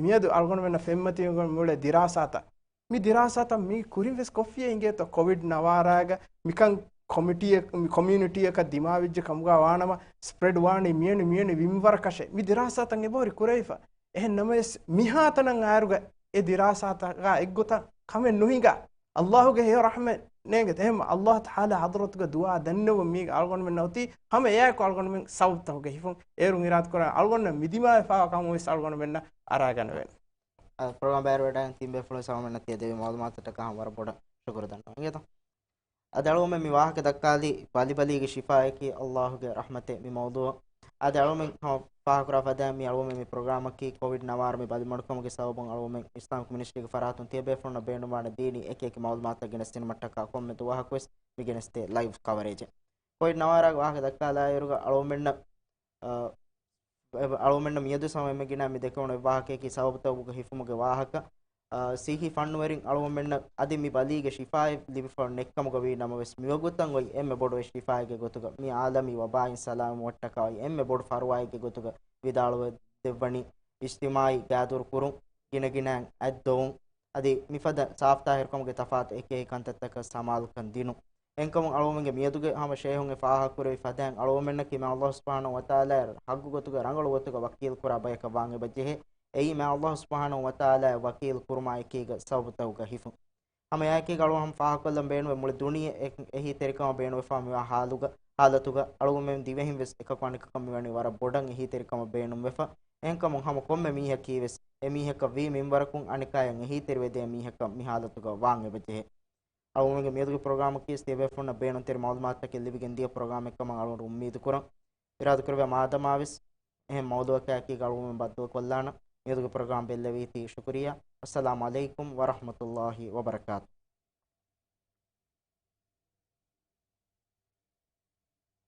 މިއަދު އަޅުގަނޑުމެންނަށް ފެންމަތިވެގެން މިއުޅޭ ދިރާސާތައް. މި ދިރާސާތައް މީ ކުރިން ވެސް ކޮށްފިއޭ އިނގޭތޯ؟ ކޮވިޑް ނަވާރާގަ މިކަން ކޮމިޓީއެއް، މި ކޮމިއުނިޓީއަކަށް ދިމާވެއްޖެ ކަމުގަ ވާނަމަ، ސްޕްރެޑް ވާނީ މިއަނި މިއަނި ވިންވަރަކަށޭ. މި ދިރާސާތައް އެބަހުރި ކުރެވިފަ. އެހެން ނަމަވެސް، މިހާތަނަށް އާއިރުގަ އެ ދިރާސާތަކާ އެއްގޮތަށް ކަމެއް ނުހިނގާ. ﷲ ގެ ހެޔޮ ރަޙްމަތް ނޭނގެ. އެހެން ﷲ ތަޢާލާ ޙަޟްރަތުގަ ދުޢާ ދަންނެވުން މީގަ އަޅުގަނޑުމެންނަށް އޮތީ ހަމަ އެއާއެކު އަޅުގަނޑުމެން ސަބަބުތަކުގަ ހިފުން. އޭރުން އިރާދަކުރާ އަޅުގަނޑުމެން މި ދިމާވެފާވާ ކަމުން ވެސް އަޅުގަނޑުމެންނަށް އަރާގަނެވޭނެ. އަ، ޕްރޮގްރާމް ބައިވެރިވެވަޑައިގެން ތިން ބޭފުޅުން އަޅުގަނޑުމެންނަށް ތިޔަ ދެއްވި މަޢުލޫމާތުތަކަށް ހަމަ ވަރަށް ބޮޑަށް ޝުކުރު ދަންނަވަން. އިނގޭތޯ؟ އަދި އަޅުގަނޑުމެން މި ވާހަކަ ދައްކާލީ ބަލިބަލީގެ ޝިފާއަކީ ﷲ ގެ ރަޙްމަތެއް މި މައުޟޫޢަށް. އަދި އަޅުގަނޑުމެން ހަމަ ފާހަގަކުރާ ފަދައިން މި އަޅުގަނޑުމެން މި ޕްރޮގްރާމަކީ ކޮވިޑް ނަވާރަ މި ބަލިމަޑުކަމުގެ ސަބަބުން އަޅުގަނޑުމެން އިސްލާމިކް މިނިސްޓްރީގެ ފަރާތުން ތިޔަބޭފުޅުންނަށް ބޭނުންވާނެ ދީނީ އެކި އެކި މަޢުލޫމާތުތައް ގެނެސްދިނުމަށްޓަކާ ކޮންމެ ދުވަހަކުވެސް މި ގެނެސްދޭ ލައިވް ކަވަރޭޖެއް. ކޮވިޑް ނަވާރާގެ ވާހަކަ ދައްކާލާއިރުގަ އަޅުގަނޑުމެންނަށް، އަ، އެ، އަޅުގަނޑުމެންނަށް މިއަދު ހަމަ އެންމެ ގިނަ މި ދެކެވުނު އެއް ވާހަކައަކީ ސަބަބުތަކުގަ ހިފުމުގެ ވާހަކަ. އަ، ސިއްހީ ފަންނުވެރިން އަޅުގަނޑުމެންނަށް އަދި މި ބަލީގެ ޝިފާއެއް ލިބިފަ ނެތްކަމުގަ ވީ ނަމަވެސް، މިވަގުތަށް އޮތް އެންމެ ބޮޑު އެއް ޝިފާއެއްގެ ގޮތުގަ، މި އާލަމީ ވަބާއިން ސަލާމަތްވުމަށްޓަކާ އޮތް އެންމެ ބޮޑު ފަރުވާއެއްގެ ގޮތުގަ ވިދާޅުވެ ދެއްވަނީ، އިޖްތިމާޢީ ގާތްދުރުކުރުން، ގިނަގިނައިން އަތްދޮވުން، އަދި މިފަދަ ސާފްތާހިރުކަމުގެ ތަފާތު އެކި އެކި ކަންތައްތަކަށް ސަމާލުކަން ދިނުން. އެހެންކަމުން އަޅުގަނޑުމެންގެ މިއަދުގެ ހަމަ ޝޭހުން އެ ފާހަގަކުރެއްވި ފަދައިން އަޅުގަނޑުމެންނަކީ މާ ﷲ ސުބްޙާނަހޫ ވަތަޢާލާ ޙައްޤު ގޮތުގަ ރަނގަޅު ގޮތުގަ ވަކީލު ކުރާ ބަޔަކަށް ވާން އެބަ ޖެހޭ. އެއީ މާ ﷲ ސުބްޙާނަހޫ ވަތަޢާލާ ވަކީލު ކުރުމާ އެކީގަ ސަބަބުތަކުގަ ހިފުން. ހަމަ އެއާއެކީގަ އަޅުގަނޑު ހަމަ ފާހަގަކޮށްލަން ބޭނުންވޭ މުޅި ދުނިޔެ އެ-، އެހީތެރިކަމަށް ބޭނުންވެފާ މިވާ ހާލުގަ، ހާލަތުގަ އަޅުގަނޑުމެން ދިވެހިން ވެސް އެކަކު އަނެކަކަށް މިވަނީ ވަރަށް ބޮޑަށް އެހީތެރިކަމަށް ބޭނުންވެފަ. އެހެންކަމުން ހަމަ ކޮންމެ މީހަކީ ވެސް އެ މީހަކަށް ވީ މިންވަރަކުން އަނެކާޔަށް އެހީތެރިވެދޭ މީހަކަށް މި ހާލަތުގަ ވާން އެބަ ޖެހޭ. އަޅުގަނޑުގެ މިއަދުގެ ޕްރޮގްރާމަކީ ތިޔަބޭފުޅުންނަށް ބޭނުންތެރި މަޢުލޫމާތުތަކެއް ލިބިގެން ދިޔަ ޕްރޮގްރާމެއް ކަމަށް އަޅުގަނޑު އުއްމީދު ކުރަން. އިރާދަކުރެއްވިޔާ މާދަމާވެސް އެހެން މައުޟޫޢަކާއެކީގަ އަޅުގަނޑުމެން ބައްދަލުކޮށްލާނަން. މިއަދުގެ ޕްރޮގްރާމް ބެއްލެވީތީ ޝުކުރިއްޔާ. އައްސަލާމު ޢަލައިކުމް ވަރަޙްމަތުﷲ ވަބަރަކާތުހު.